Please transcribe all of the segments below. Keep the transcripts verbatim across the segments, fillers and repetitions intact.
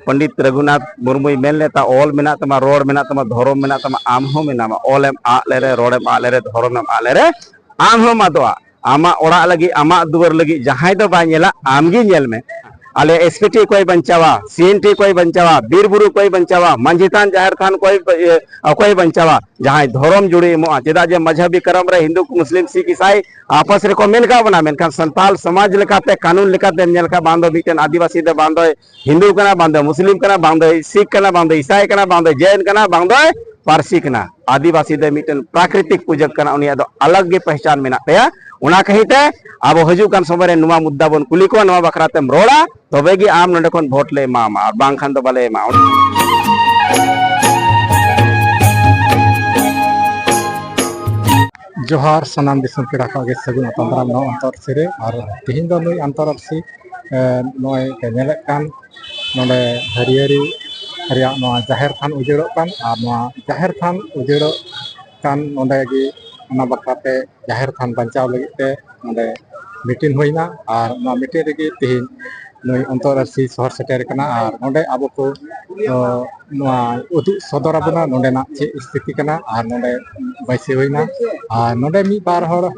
ᱯᱚᱱᱰᱤᱛ ᱨᱟᱹᱜᱷᱩᱱᱟᱛᱷ ᱢᱩᱨᱢᱩᱭ ᱢᱮᱱ ᱞᱮᱫᱟ, "ᱚᱞ ᱢᱮᱱᱟᱜ ᱛᱟᱢᱟ, ᱨᱚᱲ ᱢᱮᱱᱟᱜ ᱛᱟᱢᱟ, ᱫᱷᱚᱨᱚᱢ ᱢᱮᱱᱟᱜ ᱛᱟᱢᱟ, ᱟᱢ ᱦᱚᱸᱢ ᱟᱫᱚᱜᱼᱟ᱾ ᱟᱢᱟᱜ ᱚᱲᱟᱜ ᱞᱟᱹᱜᱤᱫ ᱟᱢᱟᱜ ᱫᱩᱣᱟᱹᱨ ᱞᱟᱹᱜᱤᱫ ᱡᱟᱦᱟᱸᱭ ᱫᱚ ᱵᱟᱭ ᱧᱮᱞᱟ, ᱟᱢ ᱜᱮ ᱧᱮᱞ ᱢᱮ᱾ ᱟᱞᱮ ᱮᱥ ᱯᱤ ᱴᱤ ᱚᱠᱚᱭ ᱵᱟᱧᱪᱟᱣᱟ, ᱥᱤ ᱮᱱ ᱴᱤ ᱚᱠᱚᱭ ᱵᱟᱧᱪᱟᱣᱟ, ᱵᱤᱨ ᱵᱩᱨᱩ ᱚᱠᱚᱭ ᱵᱟᱧᱪᱟᱣᱟ, ᱢᱟᱹᱡᱷᱤ ᱛᱷᱟᱱ ᱡᱟᱦᱮᱨ ᱛᱷᱟᱱ ᱚᱠᱚᱭ, ᱤᱭᱟᱹ, ᱚᱠᱚᱭ ᱵᱟᱧᱪᱟᱣᱟ? ᱡᱟᱦᱟᱸᱭ ᱫᱷᱚᱨᱚᱢ ᱡᱩᱲᱤ ᱮᱢᱚᱜᱼᱟ᱾ ᱪᱮᱫᱟᱜ ᱡᱮ ᱢᱟᱡᱷᱟᱵᱤ ᱠᱟᱨᱚᱢ ᱨᱮ ᱦᱤᱱᱫᱩ, ᱢᱩᱥᱞᱤᱢ, ᱥᱤᱠᱷ, ᱤᱥᱟᱭ ᱟᱯᱟᱥ ᱨᱮᱠᱚ ᱢᱮᱱ ᱠᱟᱜ ᱵᱚᱱᱟ, ᱢᱮᱱᱠᱷᱟᱱ ᱥᱟᱱᱛᱟᱞ ᱥᱚᱢᱟᱡᱽ ᱞᱮᱠᱟᱛᱮ, ᱠᱟᱹᱱᱩᱱ ᱞᱮᱠᱟᱛᱮᱢ ᱧᱮᱞ ᱠᱷᱟᱱ ᱵᱟᱝ ᱫᱚ ᱢᱤᱫᱴᱮᱱ ᱟᱹᱫᱤᱵᱟᱹᱥᱤ ᱫᱚ ᱵᱟᱝ ᱫᱚᱭ ᱦᱤᱱᱫᱩ ᱠᱟᱱᱟ, ᱵᱟᱝ ᱫᱚ ᱢᱩᱥᱞᱤᱢ ᱠᱟᱱᱟ, ᱵᱟᱝ ᱫᱚ ᱥᱤᱠᱷ ᱠᱟᱱᱟ, ᱵᱟᱝ ᱫᱚ ᱤᱥᱟᱭ ᱠᱟᱱᱟ, ᱵᱟᱝ ᱫᱚ ᱡᱮᱱ ᱠᱟᱱᱟ, ᱵᱟᱝ ᱫᱚ ᱯᱟᱹᱨᱥᱤ ᱠᱟᱱᱟ᱾ ᱟᱹᱫᱤᱵᱟᱹᱥᱤ ᱫᱚ ᱢᱤᱫᱴᱮᱱ ᱯᱨᱟᱠᱨᱤᱛᱤᱠ ᱯᱩᱡᱟᱹ ᱠᱟᱱᱟ, ᱩᱱᱤᱭᱟᱜ ᱫᱚ ᱟᱞᱟᱜᱽ ᱜᱮ ᱯᱮᱦᱪᱟᱱ ᱢᱮᱱᱟᱜ ᱛᱟᱭᱟ᱾ ᱚᱱᱟ ᱠᱷᱟᱹᱛᱤᱨ ᱛᱮ ᱟᱵᱚ ᱦᱤᱡᱩᱜ ᱠᱟᱱ ᱥᱚᱢᱚᱭ ᱨᱮ ᱱᱚᱣᱟ ᱢᱩᱫᱽᱫᱟ ᱵᱚᱱ ᱠᱩᱞᱤ ᱠᱚᱣᱟ, ᱱᱚᱣᱟ ᱵᱟᱠᱷᱨᱟ ᱛᱮᱢ ᱨᱚᱲᱟ, ᱛᱚᱵᱮ ᱜᱮ ᱟᱢ ᱱᱚᱰᱮ ᱠᱷᱚᱱ ᱵᱷᱳᱴ ᱞᱮ ᱮᱢᱟᱢᱟ, ᱟᱨ ᱵᱟᱝᱠᱷᱟᱱ ᱫᱚ ᱵᱟᱞᱮ ᱮᱢᱟ᱾ ᱡᱚᱦᱟᱨ, ᱥᱟᱱᱟᱢ ᱫᱤᱥᱚᱢ ᱯᱮᱲᱟ ᱠᱚᱣᱟᱜ ᱜᱮ ᱥᱟᱹᱜᱩᱱ ᱟᱛᱟᱝ ᱫᱟᱨᱟᱢ ᱱᱚᱣᱟ ᱚᱱᱛᱚᱨ ᱟᱹᱨᱥᱤ ᱨᱮ᱾ ᱟᱨ ᱛᱮᱦᱮᱧ ᱫᱚ ᱱᱩᱭ ᱚᱱᱛᱚᱨ ᱟᱹᱨᱥᱤ, ᱮ, ᱱᱚᱜᱼᱚᱭ ᱯᱮ ᱧᱮᱞᱮᱫ ᱠᱟᱱ ᱱᱚᱰᱮ ᱦᱟᱹᱨᱭᱟᱹᱲᱤ ᱨᱮᱭᱟᱜ ᱱᱚᱣᱟ ᱡᱟᱦᱮᱨ ᱛᱷᱟᱱ ᱩᱡᱟᱹᱲᱚᱜ ᱠᱟᱱ, ᱟᱨ ᱱᱚᱣᱟ ᱡᱟᱦᱮᱨ ᱛᱷᱟᱱ ᱩᱡᱟᱹᱲᱚᱜ ᱠᱟᱱ ᱱᱚᱰᱮ ᱜᱮ, ᱚᱱᱟ ᱵᱟᱠᱷᱨᱟ ᱛᱮ ᱡᱟᱦᱮᱨ ᱛᱷᱟᱱ ᱵᱟᱧᱪᱟᱣ ᱞᱟᱹᱜᱤᱫ ᱛᱮ ᱱᱚᱰᱮ ᱢᱤᱴᱤᱝ ᱦᱩᱭᱱᱟ᱾ ᱟᱨ ᱱᱚᱣᱟ ᱢᱤᱴᱤᱝ ᱨᱮᱜᱮ ᱛᱮᱦᱮᱧ ᱱᱩᱭ ᱚᱱᱛᱚᱨ ᱟᱹᱨᱥᱤ ᱥᱚᱦᱚᱨ ᱥᱮᱴᱮᱨ ᱠᱟᱱᱟ, ᱟᱨ ᱱᱚᱰᱮ ᱟᱵᱚ ᱠᱚ, ᱚ, ᱱᱚᱣᱟ ᱩᱫᱩᱜ ᱥᱚᱫᱚᱨ ᱟᱵᱚᱱᱟ ᱱᱚᱰᱮᱱᱟᱜ ᱪᱮᱫ ᱥᱛᱷᱤᱛᱤ ᱠᱟᱱᱟ, ᱟᱨ ᱱᱚᱰᱮ ᱵᱟᱹᱭᱥᱤ ᱦᱩᱭᱱᱟ, ᱟᱨ ᱱᱚᱰᱮ ᱢᱤᱫ ᱵᱟᱨ ᱦᱚᱲ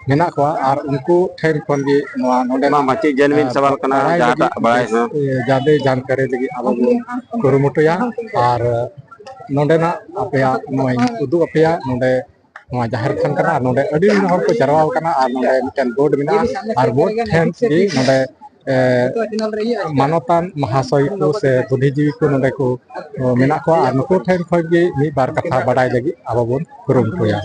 ᱢᱮᱱᱟᱜ ᱠᱚᱣᱟ, ᱟᱨ ᱩᱱᱠᱩ ᱴᱷᱮᱱ ᱠᱷᱚᱱ ᱜᱮ ᱱᱚᱣᱟ ᱱᱚᱰᱮᱱᱟᱜ ᱢᱟ ᱪᱮᱫ ᱡᱮᱱᱩᱭᱤᱱ ᱥᱟᱣᱟᱞ ᱠᱟᱱᱟ, ᱵᱟᱲᱟᱭ ᱡᱟᱦᱟᱸᱴᱟᱜ ᱞᱟᱹᱜᱤᱫ ᱵᱟᱲᱟᱭ ᱵᱮᱥ, ᱦᱚᱸ᱾ ᱮ, ᱡᱟᱫᱮ ᱡᱟᱱᱠᱟᱨᱤ ᱞᱟᱹᱜᱤᱫ ᱟᱵᱚ ᱵᱚᱱ ᱠᱩᱨᱩᱢᱩᱴᱩᱭᱟ᱾ ᱟᱨ ᱱᱚᱰᱮᱱᱟᱜ ᱟᱯᱮᱭᱟᱜ ᱱᱚᱣᱟᱧ ᱩᱫᱩᱜ ᱟᱯᱮᱭᱟ, ᱱᱚᱰᱮ ᱱᱚᱣᱟ ᱡᱟᱦᱮᱨ ᱛᱷᱟᱱ ᱠᱟᱱᱟ, ᱟᱨ ᱱᱚᱰᱮ ᱟᱹᱰᱤ ᱦᱚᱲ ᱠᱚ ᱡᱟᱨᱣᱟ ᱟᱠᱟᱱᱟ, ᱟᱨ ᱱᱚᱰᱮ ᱢᱤᱫᱴᱮᱱ ᱵᱳᱨᱰ ᱢᱮᱱᱟᱜᱼᱟ, ᱟᱨ ᱵᱳᱨᱰ ᱴᱷᱮᱱ ᱜᱮ ᱱᱚᱰᱮ, ᱮ, ᱢᱟᱱᱚᱛᱟᱱ ᱢᱟᱦᱟᱥᱚᱭ ᱠᱚ ᱥᱮ ᱵᱩᱫᱽᱫᱷᱤᱡᱤᱵᱤ ᱠᱚ ᱱᱚᱰᱮ ᱠᱚ, ᱚ, ᱢᱮᱱᱟᱜ ᱠᱚᱣᱟ, ᱟᱨ ᱱᱩᱠᱩ ᱴᱷᱮᱱ ᱠᱷᱚᱱ ᱜᱮ ᱢᱤᱫ ᱵᱟᱨ ᱠᱟᱛᱷᱟ ᱵᱟᱰᱟᱭ ᱞᱟᱹᱜᱤᱫ ᱟᱵᱚ ᱵᱚᱱ ᱠᱩᱨᱩᱢᱩᱴᱩᱭᱟ᱾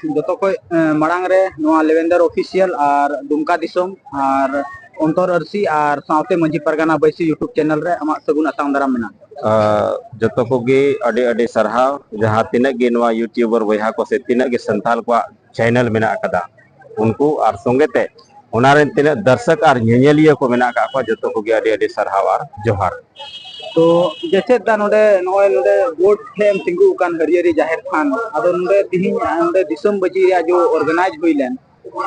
ᱡᱚᱛᱚ ᱠᱷᱚᱡ, ᱮ, ᱢᱟᱲᱟᱝ ᱨᱮ ᱱᱚᱣᱟ ᱞᱮᱵᱮᱱᱫᱟᱨ ᱚᱯᱷᱤᱥᱤᱭᱟᱞ ᱟᱨ ᱫᱩᱢᱠᱟ ᱫᱤᱥᱚᱢ ᱟᱨ ᱚᱱᱛᱚᱨ ᱟᱹᱨᱥᱤ ᱟᱨ ᱥᱟᱶᱛᱮ ᱢᱟᱹᱡᱷᱤ ᱯᱟᱨᱜᱟᱱᱟ ᱵᱟᱹᱭᱥᱤ YouTube ᱪᱮᱱᱮᱞ ᱨᱮ ᱟᱢᱟᱜ ᱥᱟᱹᱜᱩᱱ ᱟᱛᱟᱝ ᱫᱟᱨᱟᱢ ᱢᱮᱱᱟᱜᱼᱟ᱾ ᱟ, ᱡᱚᱛᱚ ᱠᱚᱜᱮ ᱟᱹᱰᱤ ᱟᱹᱰᱤ ᱥᱟᱨᱦᱟᱣ, ᱡᱟᱦᱟᱸ ᱛᱤᱱᱟᱹᱜ ᱜᱮ ᱱᱚᱣᱟ YouTuber ᱵᱚᱭᱦᱟ ᱠᱚ ᱥᱮ ᱛᱤᱱᱟᱹᱜ ᱜᱮ ᱥᱟᱱᱛᱟᱲ ᱠᱚᱣᱟᱜ ᱪᱮᱱᱮᱞ ᱢᱮᱱᱟᱜ ᱟᱠᱟᱫᱟ, ᱩᱱᱠᱩ ᱟᱨ ᱥᱚᱸᱜᱮ ᱛᱮ ᱚᱱᱟ ᱨᱮᱱ ᱛᱤᱱᱟᱹᱜ ᱫᱟᱨᱥᱚᱠ ᱟᱨ ᱧᱮᱧᱮᱞᱤᱭᱟᱹ ᱠᱚ ᱢᱮᱱᱟᱜ ᱟᱠᱟᱫ ᱠᱚᱣᱟ, ᱡᱚᱛᱚ ᱠᱚᱜᱮ ᱟᱹᱰᱤ ᱟᱹᱰᱤ ᱥᱟᱨᱦᱟᱣ ᱟᱨ ᱡᱚᱦᱟᱨ᱾ ᱛᱚ ᱡᱮᱪᱮᱫ ᱫᱟ, ᱱᱚᱰᱮ, ᱱᱚᱜᱼᱚᱭ ᱱᱚᱰᱮ ᱵᱳᱨᱰ ᱴᱷᱮᱱ ᱛᱤᱸᱜᱩ ᱟᱠᱟᱱ ᱦᱟᱹᱨᱭᱟᱹᱲᱤ ᱡᱟᱦᱮᱨ ᱛᱷᱟᱱ, ᱟᱫᱚ ᱱᱚᱰᱮ ᱛᱤᱦᱤᱧ ᱱᱚᱰᱮ ᱫᱤᱥᱚᱢ ᱵᱟᱹᱡᱤ ᱨᱮᱭᱟᱜ ᱡᱚ organize ᱦᱩᱭ ᱞᱮᱱ,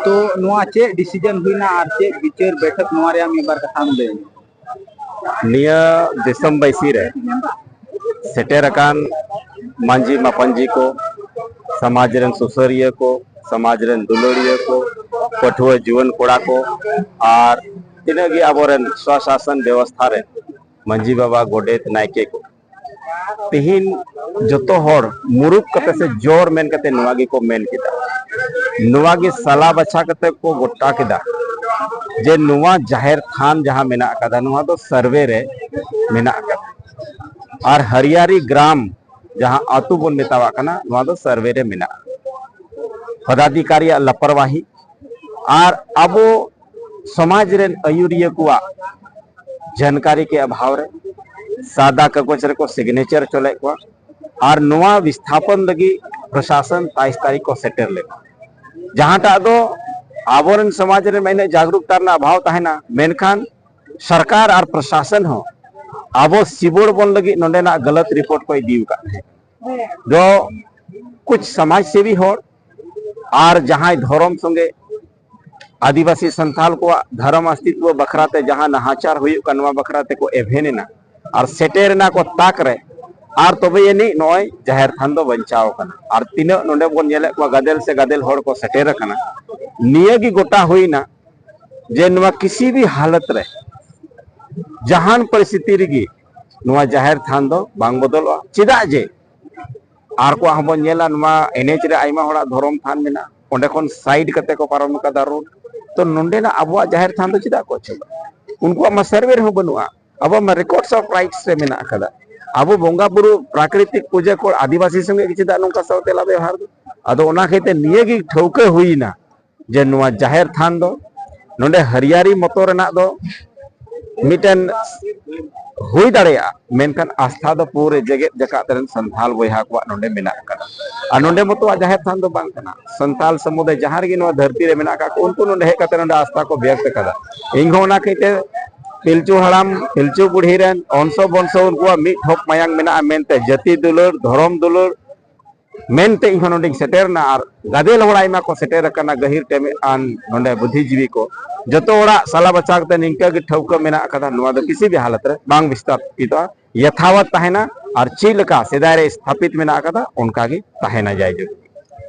ᱛᱚ ᱱᱚᱣᱟ ᱪᱮᱫ decision ᱦᱩᱭᱱᱟ ᱟᱨ ᱪᱮᱫ ᱵᱤᱪᱟᱹᱨ ᱵᱮᱴᱷᱚᱠ, ᱱᱚᱣᱟ ᱨᱮᱭᱟᱜ ᱢᱤᱫ ᱵᱟᱨ ᱠᱟᱛᱷᱟᱢ ᱞᱟᱹᱭ ᱢᱮ᱾ ᱱᱤᱭᱟᱹ ᱫᱤᱥᱚᱢ ᱵᱟᱹᱭᱥᱤ ᱨᱮ ᱥᱮᱴᱮᱨ ᱟᱠᱟᱱ ᱢᱟᱹᱡᱷᱤ ᱢᱟᱯᱟᱧᱡᱤ ᱠᱚ, ᱥᱚᱢᱟᱡᱽ ᱨᱮᱱ ᱥᱩᱥᱟᱹᱨᱤᱭᱟᱹ ᱠᱚ, ᱥᱚᱢᱟᱡᱽ ᱨᱮᱱ ᱫᱩᱞᱟᱹᱲᱤᱭᱟᱹ ᱠᱚ, ᱯᱟᱹᱴᱷᱩᱣᱟᱹ ᱡᱩᱣᱟᱹᱱ ᱠᱚᱲᱟ ᱠᱚ, ᱟᱨ ᱛᱤᱱᱟᱹᱜ ᱜᱮ ᱟᱵᱚᱨᱮᱱ ᱥᱚᱥᱟᱥᱚᱱ ᱵᱮᱵᱚᱥᱛᱷᱟ ᱨᱮᱱ ᱢᱟᱹᱡᱷᱤ ᱵᱟᱵᱟ, ᱜᱚᱰᱮᱛ, ᱱᱟᱭᱠᱮ ᱠᱚ, ᱛᱤᱦᱤᱧ ᱡᱚᱛᱚ ᱦᱚᱲ ᱢᱩᱨᱩᱠ ᱠᱟᱛᱮ ᱥᱮ ᱡᱳᱨ ᱢᱮᱱ ᱠᱟᱛᱮ ᱱᱚᱣᱟ ᱜᱮᱠᱚ ᱢᱮᱱ ᱠᱮᱫᱟ, ᱱᱚᱣᱟ ᱜᱮ ᱥᱟᱞᱟ ᱵᱟᱪᱷᱟ ᱠᱟᱛᱮ ᱠᱚ ᱜᱚᱴᱟ ᱠᱮᱫᱟ ᱡᱮ ᱱᱚᱣᱟ ᱡᱟᱦᱮᱨ ᱛᱷᱟᱱ ᱡᱟᱦᱟᱸ ᱢᱮᱱᱟᱜ ᱟᱠᱟᱫᱟ, ᱱᱚᱣᱟ ᱫᱚ ᱥᱟᱨᱵᱷᱮ ᱨᱮ ᱢᱮᱱᱟᱜ ᱟᱠᱟᱫᱟ᱾ ᱟᱨ ᱦᱟᱨᱤᱭᱟᱨᱤ ᱜᱨᱟᱢ, ᱡᱟᱦᱟᱸ ᱟᱹᱛᱩ ᱵᱚᱱ ᱢᱮᱛᱟᱣᱟᱜ ᱠᱟᱱᱟ, ᱱᱚᱣᱟ ᱫᱚ ᱥᱟᱨᱵᱷᱮ ᱨᱮ ᱢᱮᱱᱟᱜᱼᱟ᱾ ᱯᱚᱫᱟᱫᱷᱤᱠᱟᱨᱤᱭᱟᱜ ᱞᱟᱯᱚᱨᱣᱟᱦᱤ ᱟᱨ ᱟᱵᱚ ᱥᱚᱢᱟᱡᱽ ᱨᱮᱱ ᱟᱹᱭᱩᱨᱤᱭᱟᱹ ᱠᱚᱣᱟᱜ ᱡᱟᱱᱠᱟᱨᱤ ᱠᱮ ᱚᱵᱷᱟᱵᱽ ᱨᱮ ᱥᱟᱫᱟ ᱠᱟᱜᱚᱡᱽ ᱨᱮᱠᱚ ᱥᱤᱜᱽᱱᱮᱪᱟᱨ ᱦᱚᱪᱚ ᱞᱮᱫ ᱠᱚᱣᱟ᱾ ᱟᱨ ᱱᱚᱣᱟ ᱵᱤᱥᱛᱷᱟᱯᱚᱱ ᱞᱟᱹᱜᱤᱫ ᱯᱨᱚᱥᱟᱥᱚᱱ ᱛᱟᱭᱤᱥ ᱛᱟᱹᱨᱤᱠᱷ ᱠᱚ ᱥᱮᱴᱮᱨ ᱞᱮᱱᱟ, ᱡᱟᱦᱟᱸᱴᱟᱜ ᱫᱚ ᱟᱵᱚᱨᱮᱱ ᱥᱚᱢᱟᱡᱽ ᱨᱮ ᱤᱱᱟᱹᱜ ᱡᱟᱜᱽᱨᱩᱠᱛᱟ ᱨᱮᱱᱟᱜ ᱚᱵᱷᱟᱵᱽ ᱛᱟᱦᱮᱱᱟ, ᱢᱮᱱᱠᱷᱟᱱ ᱥᱚᱨᱠᱟᱨ ᱟᱨ ᱯᱨᱚᱥᱟᱥᱚᱱ ᱦᱚᱸ ᱟᱵᱚ ᱥᱤᱵᱚᱲ ᱵᱚᱱ ᱞᱟᱹᱜᱤᱫ ᱱᱚᱰᱮᱱᱟᱜ ᱜᱟᱞᱟᱛ ᱨᱤᱯᱳᱨᱴ ᱠᱚ ᱤᱫᱤ ᱟᱠᱟᱫ ᱛᱟᱦᱮᱸᱫ᱾ ᱫᱚ ᱠᱩᱪ ᱥᱚᱢᱟᱡᱽ ᱥᱮᱵᱤ ᱦᱚᱲ ᱟᱨ ᱡᱟᱦᱟᱸᱭ ᱫᱷᱚᱨᱚᱢ ᱥᱚᱸᱜᱮ ᱟᱹᱫᱤᱵᱟᱹᱥᱤ ᱥᱟᱱᱛᱟᱞ ᱠᱚᱣᱟᱜ ᱫᱷᱚᱨᱚᱢ ᱚᱥᱛᱤᱛᱣᱚ ᱵᱟᱠᱷᱨᱟ ᱛᱮ ᱡᱟᱦᱟᱸ ᱱᱟᱦᱟᱪᱟᱨ ᱦᱩᱭᱩᱜ ᱠᱟᱱ, ᱱᱚᱣᱟ ᱵᱟᱠᱷᱨᱟ ᱛᱮᱠᱚ ᱮᱵᱷᱮᱱ ᱮᱱᱟ ᱟᱨ ᱥᱮᱴᱮᱨ ᱮᱱᱟ ᱠᱚ ᱛᱟᱠ ᱨᱮ, ᱟᱨ ᱛᱚᱵᱮ ᱟᱹᱱᱤᱡ ᱱᱚᱜᱼᱚᱭ ᱡᱟᱦᱮᱨ ᱛᱷᱟᱱ ᱫᱚ ᱵᱟᱧᱪᱟᱣ ᱟᱠᱟᱱᱟ᱾ ᱟᱨ ᱛᱤᱱᱟᱹᱜ ᱱᱚᱰᱮ ᱵᱚᱱ ᱧᱮᱞᱮᱫ ᱠᱚᱣᱟ ᱜᱟᱫᱮᱞ ᱥᱮ ᱜᱟᱫᱮᱞ ᱦᱚᱲ ᱠᱚ ᱥᱮᱴᱮᱨ ᱟᱠᱟᱱᱟ, ᱱᱤᱭᱟᱹ ᱜᱮ ᱜᱚᱴᱟ ᱦᱩᱭᱱᱟ ᱡᱮ ᱱᱚᱣᱟ ᱠᱤᱥᱤ ᱵᱷᱤ ᱦᱟᱞᱚᱛ ᱨᱮ ᱡᱟᱦᱟᱱ ᱯᱚᱨᱤᱥᱛᱷᱤᱛᱤ ᱨᱮᱜᱮ ᱱᱚᱣᱟ ᱡᱟᱦᱮᱨ ᱛᱷᱟᱱ ᱫᱚ ᱵᱟᱝ ᱵᱚᱫᱚᱞᱚᱜᱼᱟ᱾ ᱪᱮᱫᱟᱜ ᱡᱮ ᱟᱨ ᱠᱚᱣᱟᱜ ᱦᱚᱸᱵᱚᱱ ᱧᱮᱞᱟ, ᱱᱚᱣᱟ ᱮᱱ ᱮᱭᱤᱪ ᱨᱮ ᱟᱭᱢᱟ ᱦᱚᱲᱟᱜ ᱫᱷᱚᱨᱚᱢ ᱛᱷᱟᱱ ᱢᱮᱱᱟᱜᱼᱟ, ᱚᱸᱰᱮ ᱠᱷᱚᱱ ᱥᱟᱭᱤᱰ ᱠᱟᱛᱮ ᱠᱚ ᱯᱟᱨᱚᱢ ᱟᱠᱟᱫᱟ ᱨᱳᱰ᱾ ᱛᱚ ᱱᱚᱸᱰᱮᱱᱟᱜ ᱟᱵᱚᱣᱟᱜ ᱡᱟᱦᱮᱨ ᱛᱷᱟᱱ ᱫᱚ ᱪᱮᱫᱟᱜ ᱠᱚ ᱚᱪᱚᱜᱟ? ᱩᱱᱠᱩᱣᱟᱜ ᱢᱟ ᱥᱟᱨᱵᱷᱮ ᱨᱮᱦᱚᱸ ᱵᱟᱹᱱᱩᱜᱼᱟ, ᱟᱵᱚᱣᱟᱜ ᱢᱟ ᱨᱮᱠᱚᱨᱰᱥ ᱚᱯᱷ ᱨᱟᱭᱤᱴᱥ ᱨᱮ ᱢᱮᱱᱟᱜ ᱟᱠᱟᱫᱟ᱾ ᱟᱵᱚ ᱵᱚᱸᱜᱟ ᱵᱩᱨᱩ ᱯᱨᱟᱠᱨᱤᱛᱤᱠ ᱯᱩᱡᱟᱹ ᱠᱚ ᱟᱹᱫᱤᱵᱟᱹᱥᱤ ᱥᱚᱸᱜᱮ ᱜᱮ ᱪᱮᱫᱟᱜ ᱱᱚᱝᱠᱟ ᱥᱟᱶᱛᱮ ᱞᱟ ᱵᱮᱣᱦᱟᱨ ᱫᱚ? ᱟᱫᱚ ᱚᱱᱟ ᱠᱷᱟᱹᱛᱤᱨ ᱱᱤᱭᱟᱹ ᱜᱮ ᱴᱷᱟᱹᱣᱠᱟᱹ ᱦᱩᱭᱱᱟ ᱡᱮ ᱱᱚᱣᱟ ᱡᱟᱦᱮᱨ ᱛᱷᱟᱱ ᱫᱚ ᱱᱚᱰᱮ ᱦᱟᱹᱨᱭᱟᱹᱨᱤ ᱢᱚᱛᱚ ᱨᱮᱱᱟᱜ ᱫᱚ ᱢᱤᱫᱴᱮᱱ ᱦᱩᱭ ᱫᱟᱲᱮᱭᱟᱜᱼᱟ, ᱢᱮᱱᱠᱷᱟᱱ ᱟᱥᱛᱷᱟ ᱫᱚ ᱯᱩᱨᱟᱹ ᱡᱮᱜᱮᱛ ᱡᱟᱠᱟᱛ ᱨᱮᱱ ᱥᱟᱱᱛᱟᱞ ᱵᱚᱭᱦᱟ ᱠᱚᱣᱟᱜ ᱱᱚᱰᱮ ᱢᱮᱱᱟᱜ ᱟᱠᱟᱫᱟ᱾ ᱟᱨ ᱱᱚᱰᱮ ᱢᱚᱛᱚᱣᱟᱜ ᱡᱟᱦᱮᱨ ᱛᱷᱟᱱ ᱫᱚ ᱵᱟᱝ ᱠᱟᱱᱟ᱾ ᱥᱟᱱᱛᱟᱞ ᱥᱚᱢᱩᱫᱟᱭ ᱡᱟᱦᱟᱸ ᱨᱮᱜᱮ ᱱᱚᱣᱟ ᱫᱷᱟᱹᱨᱛᱤ ᱨᱮ ᱢᱮᱱᱟᱜ ᱟᱠᱟᱫ ᱠᱚ, ᱩᱱᱠᱩ ᱱᱚᱰᱮ ᱦᱮᱡ ᱠᱟᱛᱮ ᱱᱚᱰᱮ ᱟᱥᱛᱷᱟ ᱠᱚ ᱵᱮᱠᱛ ᱟᱠᱟᱫᱟ᱾ ᱤᱧ ᱦᱚᱸ ᱚᱱᱟ ᱠᱷᱟᱹᱛᱤᱨ ᱛᱮ ᱯᱤᱞᱪᱩ ᱦᱟᱲᱟᱢ ᱯᱤᱞᱪᱩ ᱵᱩᱲᱦᱤ ᱨᱮᱱ ᱚᱝᱥᱚ ᱵᱚᱝᱥᱚ ᱩᱱᱠᱩᱣᱟᱜ ᱢᱤᱫ ᱴᱷᱚᱠ ᱢᱟᱭᱟᱝ ᱢᱮᱱᱟᱜᱼᱟ ᱢᱮᱱᱛᱮ, ᱡᱟᱹᱛᱤ ᱫᱩᱞᱟᱹᱲ, ᱫᱷᱚᱨᱚᱢ ᱫᱩᱞᱟᱹᱲ, ᱢᱮᱱᱛᱮ ᱤᱧ ᱦᱚᱸ ᱱᱚᱰᱮᱧ ᱥᱮᱴᱮᱨ ᱮᱱᱟ᱾ ᱟᱨ ᱜᱟᱫᱮᱞ ᱦᱚᱲ ᱟᱭᱢᱟ ᱠᱚ ᱥᱮᱴᱮᱨ ᱟᱠᱟᱱᱟ, ᱜᱟᱹᱦᱤᱨ ᱴᱮᱢᱮᱫ ᱟᱱ ᱱᱚᱰᱮ ᱵᱩᱫᱽᱫᱷᱤᱡᱤᱵᱤ ᱠᱚ, ᱡᱚᱛᱚ ᱦᱚᱲᱟᱜ ᱥᱟᱞᱟ ᱵᱟᱪᱷᱟᱣ ᱠᱟᱛᱮ ᱱᱤᱝᱠᱟᱹ ᱜᱮ ᱴᱷᱟᱹᱣᱠᱟᱹ ᱢᱮᱱᱟᱜ ᱟᱠᱟᱫᱟ, ᱱᱚᱣᱟ ᱫᱚ ᱠᱤᱥᱤ ᱵᱷᱤ ᱦᱟᱞᱚᱛ ᱨᱮ ᱵᱟᱝ ᱵᱤᱥᱛᱷᱟᱯᱤᱛᱚᱜᱼᱟ, ᱭᱟᱛᱷᱟᱣᱟᱛ ᱛᱟᱦᱮᱱᱟ᱾ ᱟᱨ ᱪᱮᱫ ᱞᱮᱠᱟ ᱥᱮᱫᱟᱭ ᱨᱮ ᱥᱛᱷᱟᱯᱤᱛ ᱢᱮᱱᱟᱜ ᱟᱠᱟᱫᱟ, ᱚᱱᱠᱟ ᱜᱮ ᱛᱟᱦᱮᱱᱟ ᱡᱟᱭᱡᱩᱜᱽ᱾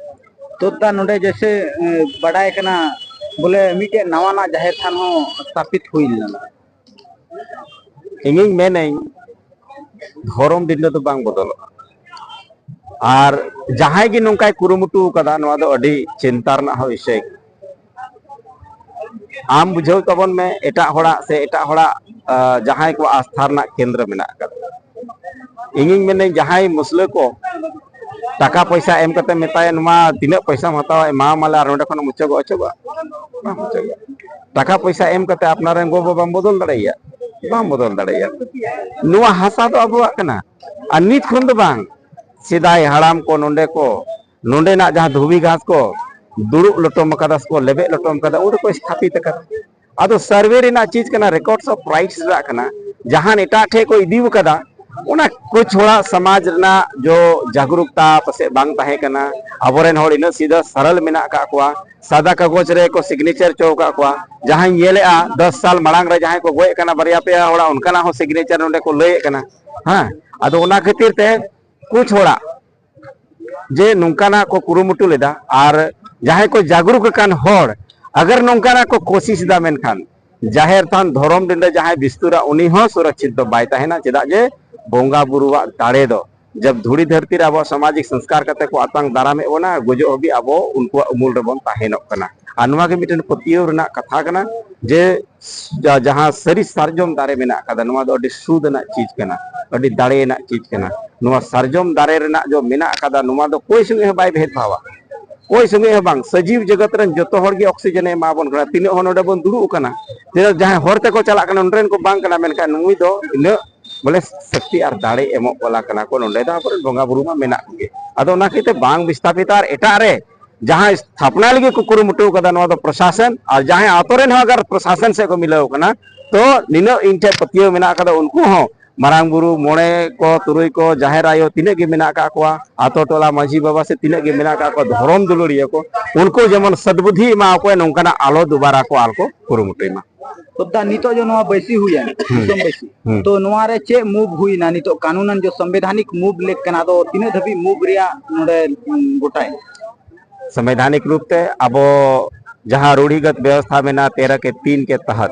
ᱛᱚ ᱫᱟ, ᱱᱚᱰᱮ ᱡᱮᱭᱥᱮ, ᱮ, ᱵᱟᱰᱟᱭ ᱠᱟᱱᱟ, ᱵᱚᱞᱮ ᱢᱤᱫᱴᱮᱡ ᱱᱟᱣᱟᱱᱟᱜ ᱡᱟᱦᱮᱨ ᱛᱷᱟᱱ ᱦᱚᱸ ᱥᱛᱷᱟᱯᱤᱛ ᱦᱩᱭ ᱞᱮᱱᱟ᱾ ᱤᱧᱤᱧ ᱢᱮᱱᱟᱹᱧ, ᱫᱷᱚᱨᱚᱢ ᱰᱤᱸᱰᱟᱹ ᱫᱚ ᱵᱟᱝ ᱵᱚᱫᱚᱞᱚᱜᱼᱟ᱾ ᱟᱨ ᱡᱟᱦᱟᱸᱭ ᱜᱮ ᱱᱚᱝᱠᱟᱭ ᱠᱩᱨᱩᱢᱩᱴᱩ ᱟᱠᱟᱫᱟ, ᱱᱚᱣᱟ ᱫᱚ ᱟᱹᱰᱤ ᱪᱤᱱᱛᱟ ᱨᱮᱱᱟᱜ ᱦᱚᱸ ᱵᱤᱥᱚᱭ ᱠᱟᱱᱟ᱾ ᱟᱢ ᱵᱩᱡᱷᱟᱹᱣ ᱛᱟᱵᱚᱱ ᱢᱮ, ᱮᱴᱟᱜ ᱦᱚᱲᱟᱜ ᱥᱮ ᱮᱴᱟᱜ ᱦᱚᱲᱟᱜ, ᱟ, ᱡᱟᱦᱟᱸᱭ ᱠᱚᱣᱟᱜ ᱟᱥᱛᱷᱟ ᱨᱮᱱᱟᱜ ᱠᱮᱱᱫᱨᱚ ᱢᱮᱱᱟᱜ ᱟᱠᱟᱫᱟ᱾ ᱤᱧᱤᱧ ᱢᱮᱱᱟᱹᱧ, ᱡᱟᱦᱟᱸᱭ ᱢᱩᱥᱞᱟᱹ ᱠᱚ ᱴᱟᱠᱟ ᱯᱚᱭᱥᱟ ᱮᱢ ᱠᱟᱛᱮ ᱢᱮᱛᱟᱭᱟ, "ᱱᱚᱣᱟ ᱛᱤᱱᱟᱹᱜ ᱯᱚᱭᱥᱟᱢ ᱦᱟᱛᱟᱣᱟ, ᱮᱢᱟᱣᱟᱢᱟᱞᱮ, ᱟᱨ ᱱᱚᱸᱰᱮ ᱠᱷᱚᱱᱮᱢ ᱚᱪᱚᱜᱚᱜ, ᱚᱪᱚᱜᱚᱜ", ᱵᱟᱢ ᱚᱪᱚᱜᱚᱜ᱾ ᱴᱟᱠᱟ ᱯᱚᱭᱥᱟ ᱮᱢ ᱠᱟᱛᱮ ᱟᱯᱱᱟᱨ ᱨᱮᱱ ᱜᱚ ᱵᱟᱵᱟᱢ ᱵᱚᱫᱚᱞ ᱫᱟᱲᱮᱭᱟᱭᱟ? ᱵᱟᱢ ᱵᱚᱫᱚᱞ ᱫᱟᱲᱮᱭᱟᱭᱟ᱾ ᱱᱚᱣᱟ ᱦᱟᱥᱟ ᱫᱚ ᱟᱵᱚᱣᱟᱜ ᱠᱟᱱᱟ᱾ ᱟᱨ ᱱᱤᱛ ᱠᱷᱚᱱ ᱫᱚ ᱵᱟᱝ, ᱥᱮᱫᱟᱭ ᱦᱟᱲᱟᱢ ᱠᱚ ᱱᱚᱸᱰᱮ ᱠᱚ, ᱱᱚᱸᱰᱮᱱᱟᱜ ᱡᱟᱦᱟᱸ ᱫᱷᱩᱵᱤ ᱜᱷᱟᱥ ᱠᱚ ᱫᱩᱲᱩᱵ ᱞᱚᱴᱚᱢ ᱟᱠᱟᱫᱟ ᱥᱮᱠᱚ ᱞᱮᱵᱮᱫ ᱞᱚᱴᱚᱢ ᱟᱠᱟᱫᱟ, ᱩᱱ ᱨᱮᱠᱚ ᱥᱛᱷᱟᱯᱤᱛ ᱟᱠᱟᱫᱟ᱾ ᱟᱫᱚ ᱥᱟᱨᱵᱷᱮ ᱨᱮᱱᱟᱜ ᱪᱤᱡᱽ ᱠᱟᱱᱟ, ᱨᱮᱠᱚᱨᱰᱥ ᱚᱯᱷ ᱨᱟᱭᱤᱴᱥ ᱨᱮᱱᱟᱜ ᱠᱟᱱᱟ᱾ ᱡᱟᱦᱟᱱ ᱮᱴᱟᱜ ᱴᱷᱮᱡ ᱠᱚ ᱤᱫᱤ ᱟᱠᱟᱫᱟ, ᱚᱱᱟ ᱠᱩᱪ ᱦᱚᱲᱟᱜ ᱥᱚᱢᱟᱡᱽ ᱨᱮᱱᱟᱜ ᱡᱚ ᱡᱟᱜᱽᱨᱩᱠᱛᱟ ᱯᱟᱥᱮᱡ ᱵᱟᱝ ᱛᱟᱦᱮᱸ ᱠᱟᱱᱟ᱾ ᱟᱵᱚᱨᱮᱱ ᱦᱚᱲ ᱤᱱᱟᱹᱜ ᱥᱤᱫᱷᱟᱹ ᱥᱟᱨᱟᱞ ᱢᱮᱱᱟᱜ ᱟᱠᱟᱫ ᱠᱚᱣᱟ, ᱥᱟᱫᱟ ᱠᱟᱜᱚᱡᱽ ᱨᱮ ᱠᱚ ᱥᱤᱜᱽᱱᱮᱪᱟᱨ ᱦᱚᱪᱚ ᱟᱠᱟᱫ ᱠᱚᱣᱟ᱾ ᱡᱟᱦᱟᱸᱧ ᱧᱮᱞᱮᱜᱼᱟ, ᱫᱚᱥ ᱥᱟᱞ ᱢᱟᱲᱟᱝ ᱨᱮ ᱡᱟᱦᱟᱸᱭ ᱠᱚ ᱜᱚᱡ ᱟᱠᱟᱱᱟ ᱵᱟᱨᱭᱟ ᱯᱮᱭᱟ ᱦᱚᱲᱟᱜ, ᱚᱱᱠᱟᱱᱟᱜ ᱦᱚᱸ ᱥᱤᱜᱽᱱᱮᱪᱟᱨ ᱱᱚᱰᱮ ᱠᱚ ᱞᱟᱹᱭᱮᱫ ᱠᱟᱱᱟ᱾ ᱦᱮᱸ, ᱟᱫᱚ ᱚᱱᱟ ᱠᱷᱟᱹᱛᱤᱨ ᱛᱮ ᱠᱩᱪ ᱦᱚᱲᱟᱜ ᱡᱮ ᱱᱚᱝᱠᱟᱱᱟᱜ ᱠᱚ ᱠᱩᱨᱩᱢᱩᱴᱩ ᱞᱮᱫᱟ, ᱟᱨ ᱡᱟᱦᱟᱸᱭ ᱠᱚ ᱡᱟᱜᱽᱨᱩᱠ ᱟᱠᱟᱱ ᱦᱚᱲ ᱟᱜᱟᱨ ᱱᱚᱝᱠᱟᱱᱟᱜ ᱠᱚ ᱠᱳᱥᱤᱥ ᱮᱫᱟ, ᱢᱮᱱᱠᱷᱟᱱ ᱡᱟᱦᱮᱨ ᱛᱷᱟᱱ ᱫᱷᱚᱨᱚᱢ ᱰᱤᱸᱰᱟᱹ ᱡᱟᱦᱟᱸᱭ ᱵᱤᱥᱛᱩᱨᱟ, ᱩᱱᱤ ᱦᱚᱸ ᱥᱩᱨᱚᱠᱪᱷᱤᱛ ᱫᱚ ᱵᱟᱭ ᱛᱟᱦᱮᱱᱟ᱾ ᱪᱮᱫᱟᱜ ᱡᱮ ᱵᱚᱸᱜᱟ ᱵᱩᱨᱩᱣᱟᱜ ᱫᱟᱲᱮ ᱫᱚ ᱡᱟᱵ ᱫᱷᱩᱲᱤ ᱫᱷᱟᱹᱨᱛᱤ ᱨᱮ ᱟᱵᱚᱣᱟᱜ ᱥᱟᱢᱟᱡᱤᱠ ᱥᱚᱝᱥᱠᱟᱨ ᱠᱟᱛᱮ ᱠᱚ ᱟᱛᱟᱝ ᱫᱟᱨᱟᱢᱮᱫ ᱵᱚᱱᱟ, ᱜᱩᱡᱩᱜ ᱦᱟᱹᱵᱤᱡ ᱟᱵᱚ ᱩᱱᱠᱩᱣᱟᱜ ᱩᱢᱩᱞ ᱨᱮᱵᱚᱱ ᱛᱟᱦᱮᱱᱚᱜ ᱠᱟᱱᱟ᱾ ᱟᱨ ᱱᱚᱣᱟ ᱜᱮ ᱢᱤᱫᱴᱮᱱ ᱯᱟᱹᱛᱭᱟᱹᱣ ᱨᱮᱱᱟᱜ ᱠᱟᱛᱷᱟ ᱠᱟᱱᱟ ᱡᱮ ᱡᱟ-, ᱡᱟᱦᱟᱸ ᱥᱟᱹᱨᱤ ᱥᱟᱨᱡᱚᱢ ᱫᱟᱨᱮ ᱢᱮᱱᱟᱜ ᱟᱠᱟᱫᱟ, ᱱᱚᱣᱟ ᱫᱚ ᱟᱹᱰᱤ ᱥᱩᱫ ᱟᱱᱟᱜ ᱪᱤᱡᱽ ᱠᱟᱱᱟ, ᱟᱹᱰᱤ ᱫᱟᱲᱮ ᱟᱱᱟᱜ ᱪᱤᱡᱽ ᱠᱟᱱᱟ᱾ ᱱᱚᱣᱟ ᱥᱟᱨᱡᱚᱢ ᱫᱟᱨᱮ ᱨᱮᱱᱟᱜ ᱡᱚ ᱢᱮᱱᱟᱜ ᱟᱠᱟᱫᱟ, ᱱᱚᱣᱟ ᱫᱚ ᱚᱠᱚᱭ ᱥᱚᱸᱜᱮ ᱦᱚᱸ ᱵᱟᱭ ᱵᱷᱮᱫᱽ ᱵᱷᱟᱣᱟ, ᱚᱠᱚᱭ ᱥᱚᱸᱜᱮ ᱦᱚᱸ ᱵᱟᱝ᱾ ᱥᱟᱡᱤᱣ ᱡᱚᱜᱚᱛ ᱨᱮᱱ ᱡᱚᱛᱚ ᱦᱚᱲ ᱜᱮ ᱚᱠᱥᱤᱡᱮᱱ ᱮ ᱮᱢᱟ ᱵᱚᱱ ᱠᱟᱱᱟ᱾ ᱛᱤᱱᱟᱹᱜ ᱦᱚᱲ ᱱᱚᱰᱮ ᱵᱚᱱ ᱫᱩᱲᱩᱵ ᱟᱠᱟᱱᱟ, ᱛᱤᱱᱟᱹᱜ ᱡᱟᱦᱟᱸᱭ ᱦᱚᱨ ᱛᱮᱠᱚ ᱪᱟᱞᱟᱜ ᱠᱟᱱᱟ, ᱱᱚᱰᱮ ᱨᱮᱱ ᱠᱚ ᱵᱟᱝ ᱠᱟᱱᱟ, ᱢᱮᱱᱠᱷᱟᱱ ᱱᱩᱭ ᱫᱚ ᱤᱱᱟᱹᱜ ᱵᱚᱞᱮ ᱥᱚᱠᱛᱤ ᱟᱨ ᱫᱟᱲᱮ ᱮᱢᱚᱜ ᱵᱟᱞᱟ ᱠᱟᱱᱟ ᱠᱚ᱾ ᱱᱚᱰᱮ ᱫᱚ ᱟᱵᱚᱨᱮᱱ ᱵᱚᱸᱜᱟ ᱵᱩᱨᱩ ᱢᱟ ᱢᱮᱱᱟᱜ ᱠᱚᱜᱮ᱾ ᱟᱫᱚ ᱚᱱᱟ ᱠᱷᱟᱹᱛᱤᱨ ᱛᱮ ᱵᱟᱝ ᱵᱤᱥᱛᱷᱟᱯᱤᱛᱟ ᱟᱨ ᱮᱴᱟᱜ ᱨᱮ ᱡᱟᱦᱟᱸᱭ ᱛᱷᱟᱯᱱᱟ ᱞᱟᱹᱜᱤᱫ ᱠᱚ ᱠᱩᱨᱩᱢᱩᱴᱩ ᱠᱟᱫᱟ, ᱱᱚᱣᱟ ᱫᱚ ᱯᱨᱚᱥᱟᱥᱚᱱ, ᱟᱨ ᱡᱟᱦᱟᱸᱭ ᱟᱛᱳ ᱨᱮᱱ ᱦᱚᱸ ᱟᱜᱟᱨ ᱯᱨᱚᱥᱟᱥᱚᱱ ᱥᱮᱫ ᱠᱚ ᱢᱤᱞᱟᱹᱣ ᱠᱟᱱᱟ, ᱛᱚ ᱱᱤᱱᱟᱹᱜ ᱤᱧ ᱴᱷᱮᱱ ᱯᱟᱹᱛᱭᱟᱹᱣ ᱢᱮᱱᱟᱜ ᱠᱟᱫᱟ, ᱩᱱᱠᱩ ᱦᱚᱸ ᱢᱟᱨᱟᱝ ᱵᱩᱨᱩ, ᱢᱚᱬᱮ ᱠᱚ, ᱛᱩᱨᱩᱭ ᱠᱚ, ᱡᱟᱦᱮᱨ ᱟᱭᱳ ᱛᱤᱱᱟᱹᱜ ᱜᱮ ᱢᱮᱱᱟᱜ ᱟᱠᱟᱫ ᱠᱚᱣᱟ, ᱟᱛᱳ ᱴᱚᱞᱟ ᱢᱟᱹᱡᱷᱤ ᱵᱟᱵᱟ ᱥᱮ ᱛᱤᱱᱟᱹᱜ ᱜᱮ ᱢᱮᱱᱟᱜ ᱟᱠᱟᱫ ᱠᱚᱣᱟ, ᱫᱷᱚᱨᱚᱢ ᱫᱩᱞᱟᱹᱲᱤᱭᱟᱹ ᱠᱚ, ᱩᱱᱠᱩ ᱡᱮᱢᱚᱱ ᱥᱚᱫᱵᱩᱫᱷᱤ ᱮᱢᱟ ᱠᱚᱣᱟ, ᱱᱚᱝᱠᱟᱱᱟᱜ ᱟᱞᱚ ᱫᱩᱵᱟᱨᱟ ᱠᱚ ᱟᱨ ᱠᱚ ᱠᱩᱨᱩᱢᱩᱴᱩᱭ ᱢᱟ᱾ ᱛᱚ ᱫᱟ, ᱱᱤᱛᱚᱜ ᱡᱮ ᱱᱚᱣᱟ ᱵᱟᱹᱭᱥᱤ ᱦᱩᱭᱮᱱ, ᱦᱩᱸ᱾ ᱫᱤᱥᱚᱢ ᱵᱟᱹᱭᱥᱤ, ᱦᱩᱸ᱾ ᱛᱚ ᱱᱚᱣᱟ ᱨᱮ ᱪᱮᱫ ᱢᱩᱵᱷ ᱦᱩᱭᱱᱟ? ᱱᱤᱛᱚᱜ ᱠᱟᱹᱱᱩᱱᱟᱱ ᱡᱮ ᱥᱚᱝᱵᱤᱫᱷᱟᱱᱤᱠ ᱢᱩᱵᱷ ᱞᱮᱠ ᱠᱟᱱᱟ, ᱟᱫᱚ ᱛᱤᱱᱟᱹᱜ ᱫᱷᱟᱹᱵᱤᱡ ᱢᱩᱵᱷ ᱨᱮᱭᱟᱜ ᱱᱚᱰᱮ ᱩᱸ, ᱜᱚᱴᱟᱭᱮᱱᱟ? ᱥᱚᱝᱵᱤᱫᱷᱟᱱᱤᱠ ᱨᱩᱯ ᱛᱮ ᱟᱵᱚ ᱡᱟᱦᱟᱸ ᱨᱩᱲᱤᱜᱚᱛ ᱵᱮᱵᱚᱥᱛᱷᱟ ᱢᱮᱱᱟᱜᱼᱟ, ᱛᱮᱨᱚ ᱠᱮ ᱛᱤᱱ ᱠᱮ ᱛᱟᱦᱟᱛ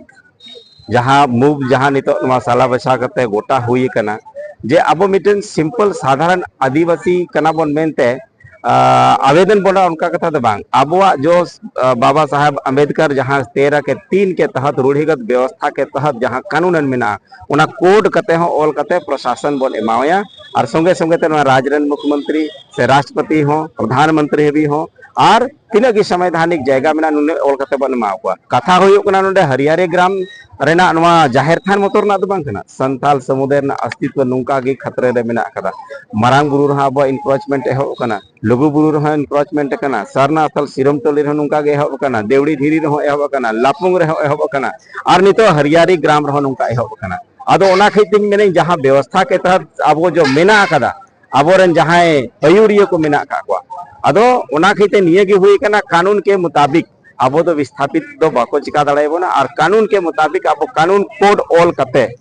ᱡᱟᱦᱟᱸ ᱢᱩᱵᱷ, ᱡᱟᱦᱟᱸ ᱱᱤᱛᱚᱜ ᱱᱚᱣᱟ ᱥᱟᱞᱟ ᱵᱟᱪᱷᱟ ᱠᱟᱛᱮ ᱜᱚᱴᱟ ᱦᱩᱭ ᱟᱠᱟᱱᱟ, ᱡᱮ ᱟᱵᱚ ᱢᱤᱫᱴᱮᱱ ᱥᱤᱢᱯᱮᱞ ᱥᱟᱫᱷᱟᱨᱚᱱ ᱟᱹᱫᱤᱵᱟᱹᱥᱤ ᱠᱟᱱᱟ ᱵᱚᱱ ᱢᱮᱱᱛᱮ ᱟᱸ, ᱟᱵᱮᱫᱚᱱ ᱵᱚᱱᱟ, ᱚᱱᱠᱟ ᱠᱟᱛᱷᱟ ᱫᱚ ᱵᱟᱝ᱾ ᱟᱵᱚᱣᱟᱜ ᱡᱚᱥ, ᱟᱸ, ᱵᱟᱵᱟ ᱥᱟᱦᱮᱵᱽ ᱟᱢᱵᱮᱫᱠᱟᱨ ᱡᱟᱦᱟᱸ ᱛᱮᱨᱚ ᱠᱮ ᱛᱤᱱ ᱠᱮ ᱛᱟᱦᱟᱛ, ᱨᱩᱲᱤᱜᱚᱛ ᱵᱮᱵᱚᱥᱛᱷᱟ ᱠᱮ ᱛᱟᱦᱟᱛ ᱡᱟᱦᱟᱸ ᱠᱟᱹᱱᱩᱱ ᱢᱮᱱᱟᱜᱼᱟ, ᱚᱱᱟ ᱠᱳᱰ ᱠᱟᱛᱮ ᱦᱚᱸ ᱚᱞ ᱠᱟᱛᱮ ᱯᱨᱚᱥᱟᱥᱚᱱ ᱵᱚᱱ ᱮᱢᱟᱣᱟᱭᱟ᱾ ᱟᱨ ᱥᱚᱸᱜᱮ ᱥᱚᱸᱜᱮ ᱛᱮ ᱱᱚᱣᱟ ᱨᱟᱡᱽ ᱨᱮᱱ ᱢᱩᱠᱷᱭᱚᱢᱚᱱᱛᱨᱤ ᱥᱮ ᱨᱟᱥᱴᱨᱚᱯᱚᱛᱤ ᱦᱚᱸ, ᱯᱨᱚᱫᱷᱟᱱ ᱢᱚᱱᱛᱨᱤ ᱦᱟᱹᱵᱤᱡ ᱦᱚᱸ, ᱟᱨ ᱛᱤᱱᱟᱹᱜ ᱜᱮ ᱥᱚᱝᱵᱤᱫᱷᱟᱱᱤᱠ ᱡᱟᱭᱜᱟ ᱢᱮᱱᱟᱜᱼᱟ, ᱱᱩᱱᱟᱹᱜ ᱚᱞ ᱠᱟᱛᱮ ᱵᱚᱱ ᱮᱢᱟ ᱠᱚᱣᱟ᱾ ᱠᱟᱛᱷᱟ ᱦᱩᱭᱩᱜ ᱠᱟᱱᱟ, ᱱᱚᱰᱮ ᱦᱟᱨᱤᱭᱟᱨᱤ ᱜᱨᱟᱢ ᱨᱮᱱᱟᱜ ᱱᱚᱣᱟ ᱡᱟᱦᱮᱨ ᱛᱷᱟᱱ ᱢᱚᱛᱚ ᱨᱮᱱᱟᱜ ᱫᱚ ᱵᱟᱝ ᱠᱟᱱᱟ, ᱥᱟᱱᱛᱟᱞ ᱥᱚᱢᱩᱫᱟᱭ ᱨᱮᱱᱟᱜ ᱚᱥᱛᱤᱛᱣᱚ ᱱᱚᱝᱠᱟ ᱜᱮ ᱠᱷᱟᱛᱨᱟ ᱨᱮ ᱢᱮᱱᱟᱜ ᱟᱠᱟᱫᱟ᱾ ᱢᱟᱨᱟᱝ ᱵᱩᱨᱩ ᱨᱮᱦᱚᱸ ᱟᱵᱚᱣᱟᱜ ᱮᱱᱠᱨᱳᱪᱢᱮᱱᱴ ᱮᱦᱚᱵ ᱟᱠᱟᱱᱟ, ᱞᱩᱜᱩ ᱵᱩᱨᱩ ᱨᱮᱦᱚᱸ ᱮᱱᱠᱨᱳᱪᱢᱮᱱᱴ ᱟᱠᱟᱱᱟ, ᱥᱟᱨᱱᱟ ᱟᱥᱛᱷᱟᱱ ᱥᱤᱨᱚᱢ ᱛᱟᱹᱞᱤ ᱨᱮᱦᱚᱸ ᱱᱚᱝᱠᱟ ᱜᱮ ᱮᱦᱚᱵ ᱟᱠᱟᱱᱟ, ᱫᱮᱣᱲᱤ ᱫᱷᱤᱨᱤ ᱨᱮᱦᱚᱸ ᱮᱦᱚᱵ ᱟᱠᱟᱱᱟ, ᱞᱟᱯᱩᱝ ᱨᱮᱦᱚᱸ ᱮᱦᱚᱵ ᱟᱠᱟᱱᱟ, ᱟᱨ ᱱᱤᱛᱚᱜ ᱦᱟᱨᱤᱭᱟᱨᱤ ᱜᱨᱟᱢ ᱨᱮᱦᱚᱸ ᱱᱚᱝᱠᱟ ᱮᱦᱚᱵ ᱟᱠᱟᱱᱟ᱾ ᱟᱫᱚ ᱚᱱᱟ ᱠᱷᱟᱹᱛᱤᱨ ᱛᱤᱧ ᱢᱮᱱᱟᱹᱧ, ᱡᱟᱦᱟᱸ ᱵᱮᱵᱚᱥᱛᱷᱟ ᱠᱮ ᱛᱟᱦᱟᱛ ᱟᱵᱚ ᱡᱚ ᱢᱮᱱᱟᱜ ᱟᱠᱟᱫᱟ, ᱟᱵᱚᱨᱮᱱ ᱡᱟᱦᱟᱸᱭ ᱟᱹᱭᱩᱨᱤᱭᱟᱹ ᱠᱚ ᱢᱮᱱᱟᱜ ᱟᱠᱟᱫ ᱠᱚᱣᱟ, ᱟᱫᱚ ᱚᱱᱟ ᱠᱷᱟᱹᱛᱤᱨ ᱛᱮ ᱱᱤᱭᱟᱹ ᱜᱮ ᱦᱩᱭ ᱟᱠᱟᱱᱟ, ᱠᱟᱹᱱᱩᱱ ᱠᱮ ᱢᱩᱛᱟᱵᱤᱠ ᱟᱵᱚ ᱫᱚ ᱵᱤᱥᱛᱷᱟᱯᱤᱛ ᱫᱚ ᱵᱟᱠᱚ ᱪᱤᱠᱟ ᱫᱟᱲᱮᱭᱟᱵᱚᱱᱟ᱾ ᱟᱨ ᱠᱟᱹᱱᱩᱱ ᱠᱮ ᱢᱩᱛᱟᱵᱤᱠ ᱟᱵᱚ ᱠᱟᱹᱱᱩᱱ ᱠᱳᱰ ᱚᱞ ᱠᱟᱛᱮ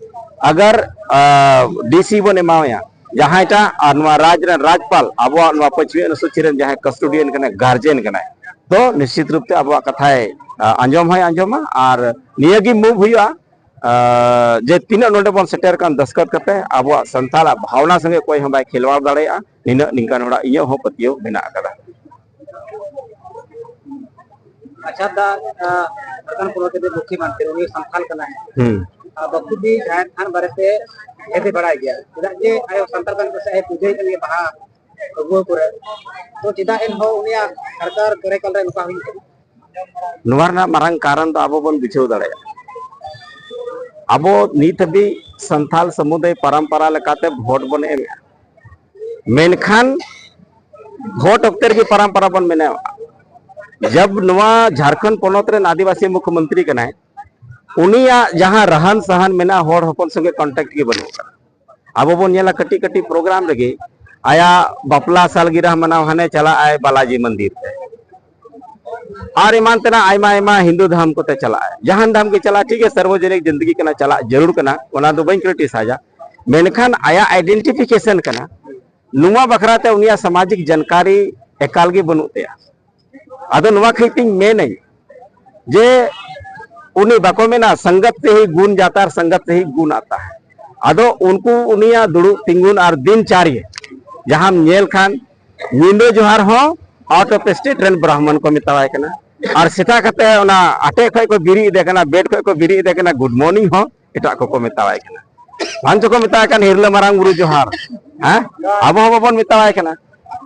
ᱟᱜᱟᱨ ᱰᱤᱥᱤ ᱵᱚᱱ ᱮᱢᱟᱣᱟᱭᱟ ᱡᱟᱦᱟᱸᱭᱴᱟᱜ, ᱟᱨ ᱱᱚᱣᱟ ᱨᱟᱡᱽ ᱨᱮᱱ ᱨᱟᱡᱽᱯᱟᱞ ᱟᱵᱚᱣᱟᱜ ᱱᱚᱣᱟ ᱯᱚᱪᱷᱢᱤ ᱚᱱᱩᱥᱩᱪᱤ ᱨᱮᱱ ᱡᱟᱦᱟᱸᱭ ᱠᱟᱥᱴᱳᱰᱤᱭᱟᱱ ᱠᱟᱱᱟᱭ, ᱜᱟᱨᱡᱮᱱ ᱠᱟᱱᱟᱭ, ᱛᱚ ᱱᱤᱥᱪᱤᱛ ᱨᱩᱯ ᱛᱮ ᱟᱵᱚᱣᱟᱜ ᱠᱟᱛᱷᱟᱭ ᱟ, ᱟᱸᱡᱚᱢ ᱦᱚᱸᱭ ᱟᱸᱡᱚᱢᱟ᱾ ᱟᱨ ᱱᱤᱭᱟᱹ ᱜᱮ ᱢᱩᱵᱷ ᱦᱩᱭᱩᱜᱼᱟ, ᱟ, ᱡᱮ ᱛᱤᱱᱟᱹᱜ ᱱᱚᱰᱮ ᱵᱚᱱ ᱥᱮᱴᱮᱨ ᱠᱟᱱ ᱫᱚᱥᱛᱠᱚᱛ ᱠᱟᱛᱮ ᱟᱵᱚᱣᱟᱜ ᱥᱟᱱᱛᱟᱲᱟᱜ ᱵᱷᱟᱣᱱᱟ ᱥᱚᱸᱜᱮ ᱚᱠᱚᱭ ᱦᱚᱸ ᱵᱟᱭ ᱠᱷᱮᱞᱣᱟᱲ ᱫᱟᱲᱮᱭᱟᱜᱼᱟ, ᱱᱤᱱᱟᱹᱜ ᱱᱤᱝᱠᱟᱱ ᱦᱚᱲᱟᱜ ᱤᱧᱟᱹᱜ ᱦᱚᱸ ᱯᱟᱹᱛᱭᱟᱹᱣ ᱢᱮᱱᱟᱜ ᱟᱠᱟᱫᱟ᱾ ᱟᱪᱪᱷᱟ ᱫᱟ, ᱡᱷᱟᱲᱠᱷᱚᱸᱰ ᱯᱚᱱᱚᱛ ᱨᱮ ᱢᱩᱠᱷᱭᱚᱢᱚᱱᱛᱨᱤ ᱩᱱᱤ ᱥᱟᱱᱛᱟᱞ ᱠᱟᱱᱟᱭ᱾ ᱦᱩᱸ᱾ ᱟᱨ ᱵᱟᱹᱠᱩᱵᱤ ᱡᱟᱦᱮᱨ ᱛᱷᱟᱱ ᱵᱟᱨᱮᱛᱮ ᱡᱟᱦᱮᱨ ᱮ ᱵᱟᱲᱟᱭ ᱜᱮᱭᱟ, ᱪᱮᱫᱟᱜ ᱡᱮ ᱟᱭᱳ ᱥᱟᱱᱛᱟᱲ ᱠᱟᱱ ᱥᱮ ᱟᱭᱳ ᱯᱩᱡᱟᱹᱭ ᱠᱟᱱ ᱜᱮᱭᱟ ᱵᱟᱦᱟ ᱟᱹᱜᱩᱣᱟᱹ ᱠᱚᱨᱮ, ᱛᱚ ᱪᱮᱫᱟᱜ ᱮᱱᱦᱚᱸ ᱩᱱᱤᱭᱟᱜ ᱥᱚᱨᱠᱟᱨ ᱠᱟᱨᱭᱟᱠᱟᱞ ᱨᱮ ᱱᱚᱝᱠᱟ ᱦᱩᱭᱩᱜ ᱠᱟᱱᱟ? ᱱᱚᱣᱟ ᱨᱮᱱᱟᱜ ᱢᱟᱨᱟᱝ ᱠᱟᱨᱚᱱ ᱫᱚ ᱟᱵᱚ ᱵᱚᱱ ᱵᱩᱡᱷᱟᱹᱣ ᱫᱟᱲᱮᱭᱟᱜᱼᱟ᱾ ᱟᱵᱚ ᱱᱤᱛ ᱦᱟᱹᱵᱤᱡ ᱥᱟᱱᱛᱟᱞ ᱥᱟᱢᱩᱫᱟᱭ ᱯᱚᱨᱚᱢᱯᱚᱨᱟ ᱞᱮᱠᱟᱛᱮ ᱵᱷᱳᱴ ᱵᱚᱱ ᱮᱢᱮᱫᱼᱟ, ᱢᱮᱱᱠᱷᱟᱱ ᱵᱷᱳᱴ ᱚᱠᱛᱮ ᱨᱮᱜᱮ ᱯᱚᱨᱚᱢᱯᱚᱨᱟ ᱵᱚᱱ ᱢᱮᱱᱟ᱾ ᱡᱟᱵ ᱱᱚᱣᱟ ᱡᱷᱟᱲᱠᱷᱚᱸᱰ ᱯᱚᱱᱚᱛ ᱨᱮᱱ ᱟᱹᱫᱤᱵᱟᱹᱥᱤ ᱢᱩᱠᱷᱭᱚᱢᱚᱱᱛᱨᱤ ᱠᱟᱱᱟᱭ, ᱩᱱᱤᱭᱟᱜ ᱡᱟᱦᱟᱸ ᱨᱟᱦᱟᱱ ᱥᱟᱦᱟᱱ ᱢᱮᱱᱟᱜᱼᱟ, ᱦᱚᱲ ᱦᱚᱯᱚᱱ ᱥᱚᱸᱜᱮ ᱠᱚᱱᱴᱟᱠᱴ ᱜᱮ ᱵᱟᱹᱱᱩᱜ ᱟᱠᱟᱫᱟ᱾ ᱟᱵᱚ ᱵᱚᱱ ᱧᱮᱞᱟ ᱠᱟᱹᱴᱤᱡ ᱠᱟᱹᱴᱤᱡ ᱯᱨᱳᱜᱨᱟᱢ ᱨᱮᱜᱮ ᱟᱭᱟᱜ ᱵᱟᱯᱞᱟ ᱥᱟᱞᱜᱤᱨᱟᱹ ᱢᱟᱱᱟᱣ ᱦᱟᱱᱮ ᱪᱟᱞᱟᱜ ᱟᱭ ᱵᱟᱞᱟᱡᱤ ᱢᱚᱱᱫᱤᱨ ᱛᱮ, ᱟᱨ ᱮᱢᱟᱱ ᱛᱮᱱᱟᱜ ᱟᱭᱢᱟ ᱟᱭᱢᱟ ᱦᱤᱱᱫᱩ ᱫᱷᱚᱨᱚᱢ ᱠᱚᱛᱮ ᱪᱟᱞᱟᱜ ᱟᱭ, ᱡᱟᱦᱟᱱ ᱫᱷᱟᱢ ᱜᱮ ᱪᱟᱞᱟᱜ, ᱴᱷᱤᱠ ᱜᱮᱭᱟ, ᱥᱟᱨᱵᱚᱡᱚᱱᱤᱠ ᱡᱤᱱᱫᱜᱤ ᱠᱟᱱᱟ, ᱪᱟᱞᱟᱜ ᱡᱟᱹᱨᱩᱲ ᱠᱟᱱᱟ, ᱚᱱᱟ ᱫᱚ ᱵᱟᱹᱧ ᱠᱨᱤᱴᱤᱥᱟᱭᱡᱟ᱾ ᱢᱮᱱᱠᱷᱟᱱ ᱟᱭᱟᱜ ᱟᱭᱰᱮᱱᱴᱤᱯᱷᱤᱠᱮᱥᱚᱱ ᱠᱟᱱᱟ, ᱱᱚᱣᱟ ᱵᱟᱠᱷᱨᱟ ᱛᱮ ᱩᱱᱤᱭᱟᱜ ᱥᱟᱢᱟᱡᱤᱠ ᱡᱟᱱᱠᱟᱨᱤ ᱮᱠᱟᱞ ᱜᱮ ᱵᱟᱹᱱᱩᱜ ᱛᱟᱭᱟ᱾ ᱟᱫᱚ ᱱᱚᱣᱟ ᱠᱷᱟᱹᱛᱤᱨ ᱛᱤᱧ ᱢᱮᱱᱟᱹᱧ ᱡᱮ ᱩᱱᱤ ᱵᱟᱠᱚ ᱢᱮᱱᱟ, "ᱥᱚᱝᱜᱚᱛ ᱥᱮ ᱦᱤ ᱜᱩᱱ ᱡᱟᱛᱟ ᱟᱨ ᱥᱚᱝᱜᱚᱛ ᱥᱮ ᱦᱤ ᱜᱩᱱ ᱟᱛᱟ ᱦᱮ᱾" ᱟᱫᱚ ᱩᱱᱠᱩ ᱩᱱᱤᱭᱟᱜ ᱫᱩᱲᱩᱵ ᱛᱤᱸᱜᱩᱱ ᱟᱨ ᱫᱤᱱ ᱪᱟᱨᱭᱟ ᱡᱟᱦᱟᱸᱢ ᱧᱮᱞ ᱠᱷᱟᱱ, ᱧᱤᱫᱟᱹ ᱡᱚᱦᱟᱨ ᱦᱚᱸ out of state ᱨᱮᱱ ᱵᱨᱟᱦᱢᱚᱱ ᱠᱚ ᱢᱮᱛᱟᱣᱟᱭ ᱠᱟᱱᱟ, ᱟᱨ ᱥᱮᱛᱟᱜ ᱠᱟᱛᱮ ᱚᱱᱟ ᱟᱴᱮᱫ ᱠᱷᱚᱡ ᱠᱚ ᱵᱮᱨᱮᱫ ᱮᱫᱮ ᱠᱟᱱᱟ, ᱵᱮᱰ ᱠᱷᱚᱡ ᱠᱚ ᱵᱮᱨᱮᱫ ᱮᱫᱮ ᱠᱟᱱᱟ, ᱜᱩᱰ ᱢᱚᱨᱱᱤᱝ ᱦᱚᱸ ᱮᱴᱟᱜ ᱠᱚᱠᱚ ᱢᱮᱛᱟᱣᱟᱭ ᱠᱟᱱᱟ᱾ ᱵᱟᱝ ᱪᱚᱠᱚ ᱢᱮᱛᱟᱣᱟᱭ ᱠᱟᱱ, "ᱦᱤᱨᱞᱟᱹ ᱢᱟᱨᱟᱝ ᱵᱩᱨᱩ ᱡᱚᱦᱟᱨ", ᱦᱮᱸ? ᱟᱵᱚ ᱦᱚᱸ ᱵᱟᱵᱚᱱ ᱢᱮᱛᱟᱣᱟᱭ ᱠᱟᱱᱟ᱾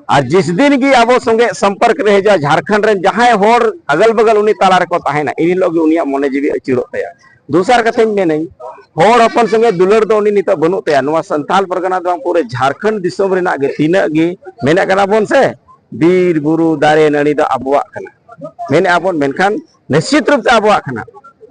ᱟᱨ ᱡᱤᱥ ᱫᱤᱱ ᱜᱮ ᱟᱵᱚ ᱥᱚᱸᱜᱮ ᱥᱚᱢᱯᱚᱨᱠ ᱨᱮ ᱦᱤᱡᱩᱜᱼᱟ, ᱡᱷᱟᱲᱠᱷᱚᱸᱰ ᱨᱮᱱ ᱡᱟᱦᱟᱸᱭ ᱦᱚᱲ ᱟᱜᱟᱞ ᱵᱟᱜᱟᱞ ᱩᱱᱤ ᱛᱟᱞᱟ ᱨᱮᱠᱚ ᱛᱟᱦᱮᱱᱟ, ᱤᱱ ᱦᱤᱞᱳᱜ ᱜᱮ ᱩᱱᱤᱭᱟᱜ ᱢᱚᱱᱮ ᱡᱤᱣᱤ ᱟᱹᱪᱩᱨᱚᱜ ᱛᱟᱭᱟ᱾ ᱫᱚᱥᱟᱨ ᱠᱟᱛᱷᱟᱧ ᱢᱮᱱᱟᱹᱧ, ᱦᱚᱲ ᱦᱚᱯᱚᱱ ᱥᱚᱸᱜᱮ ᱫᱩᱞᱟᱹᱲ ᱫᱚ ᱩᱱᱤ ᱱᱤᱛᱚᱜ ᱵᱟᱹᱱᱩᱜ ᱛᱟᱭᱟ᱾ ᱱᱚᱣᱟ ᱥᱟᱱᱛᱟᱞ ᱯᱟᱨᱜᱟᱱᱟ ᱫᱚ ᱵᱟᱝ, ᱯᱩᱨᱟᱹ ᱡᱷᱟᱲᱠᱷᱚᱸᱰ ᱫᱤᱥᱚᱢ ᱨᱮᱱᱟᱜ ᱜᱮ ᱛᱤᱱᱟᱹᱜ ᱜᱮ ᱢᱮᱱᱮᱫ ᱠᱟᱱᱟ ᱵᱚᱱ ᱥᱮ, ᱵᱤᱨ ᱵᱩᱨᱩ ᱫᱟᱨᱮ ᱱᱟᱹᱲᱤ ᱫᱚ ᱟᱵᱚᱣᱟᱜ ᱠᱟᱱᱟ, ᱢᱮᱱᱮᱫ ᱟᱵᱚᱱ, ᱢᱮᱱᱠᱷᱟᱱ ᱱᱤᱥᱪᱤᱛ ᱨᱩᱯ ᱛᱮ ᱟᱵᱚᱣᱟᱜ ᱠᱟᱱᱟ᱾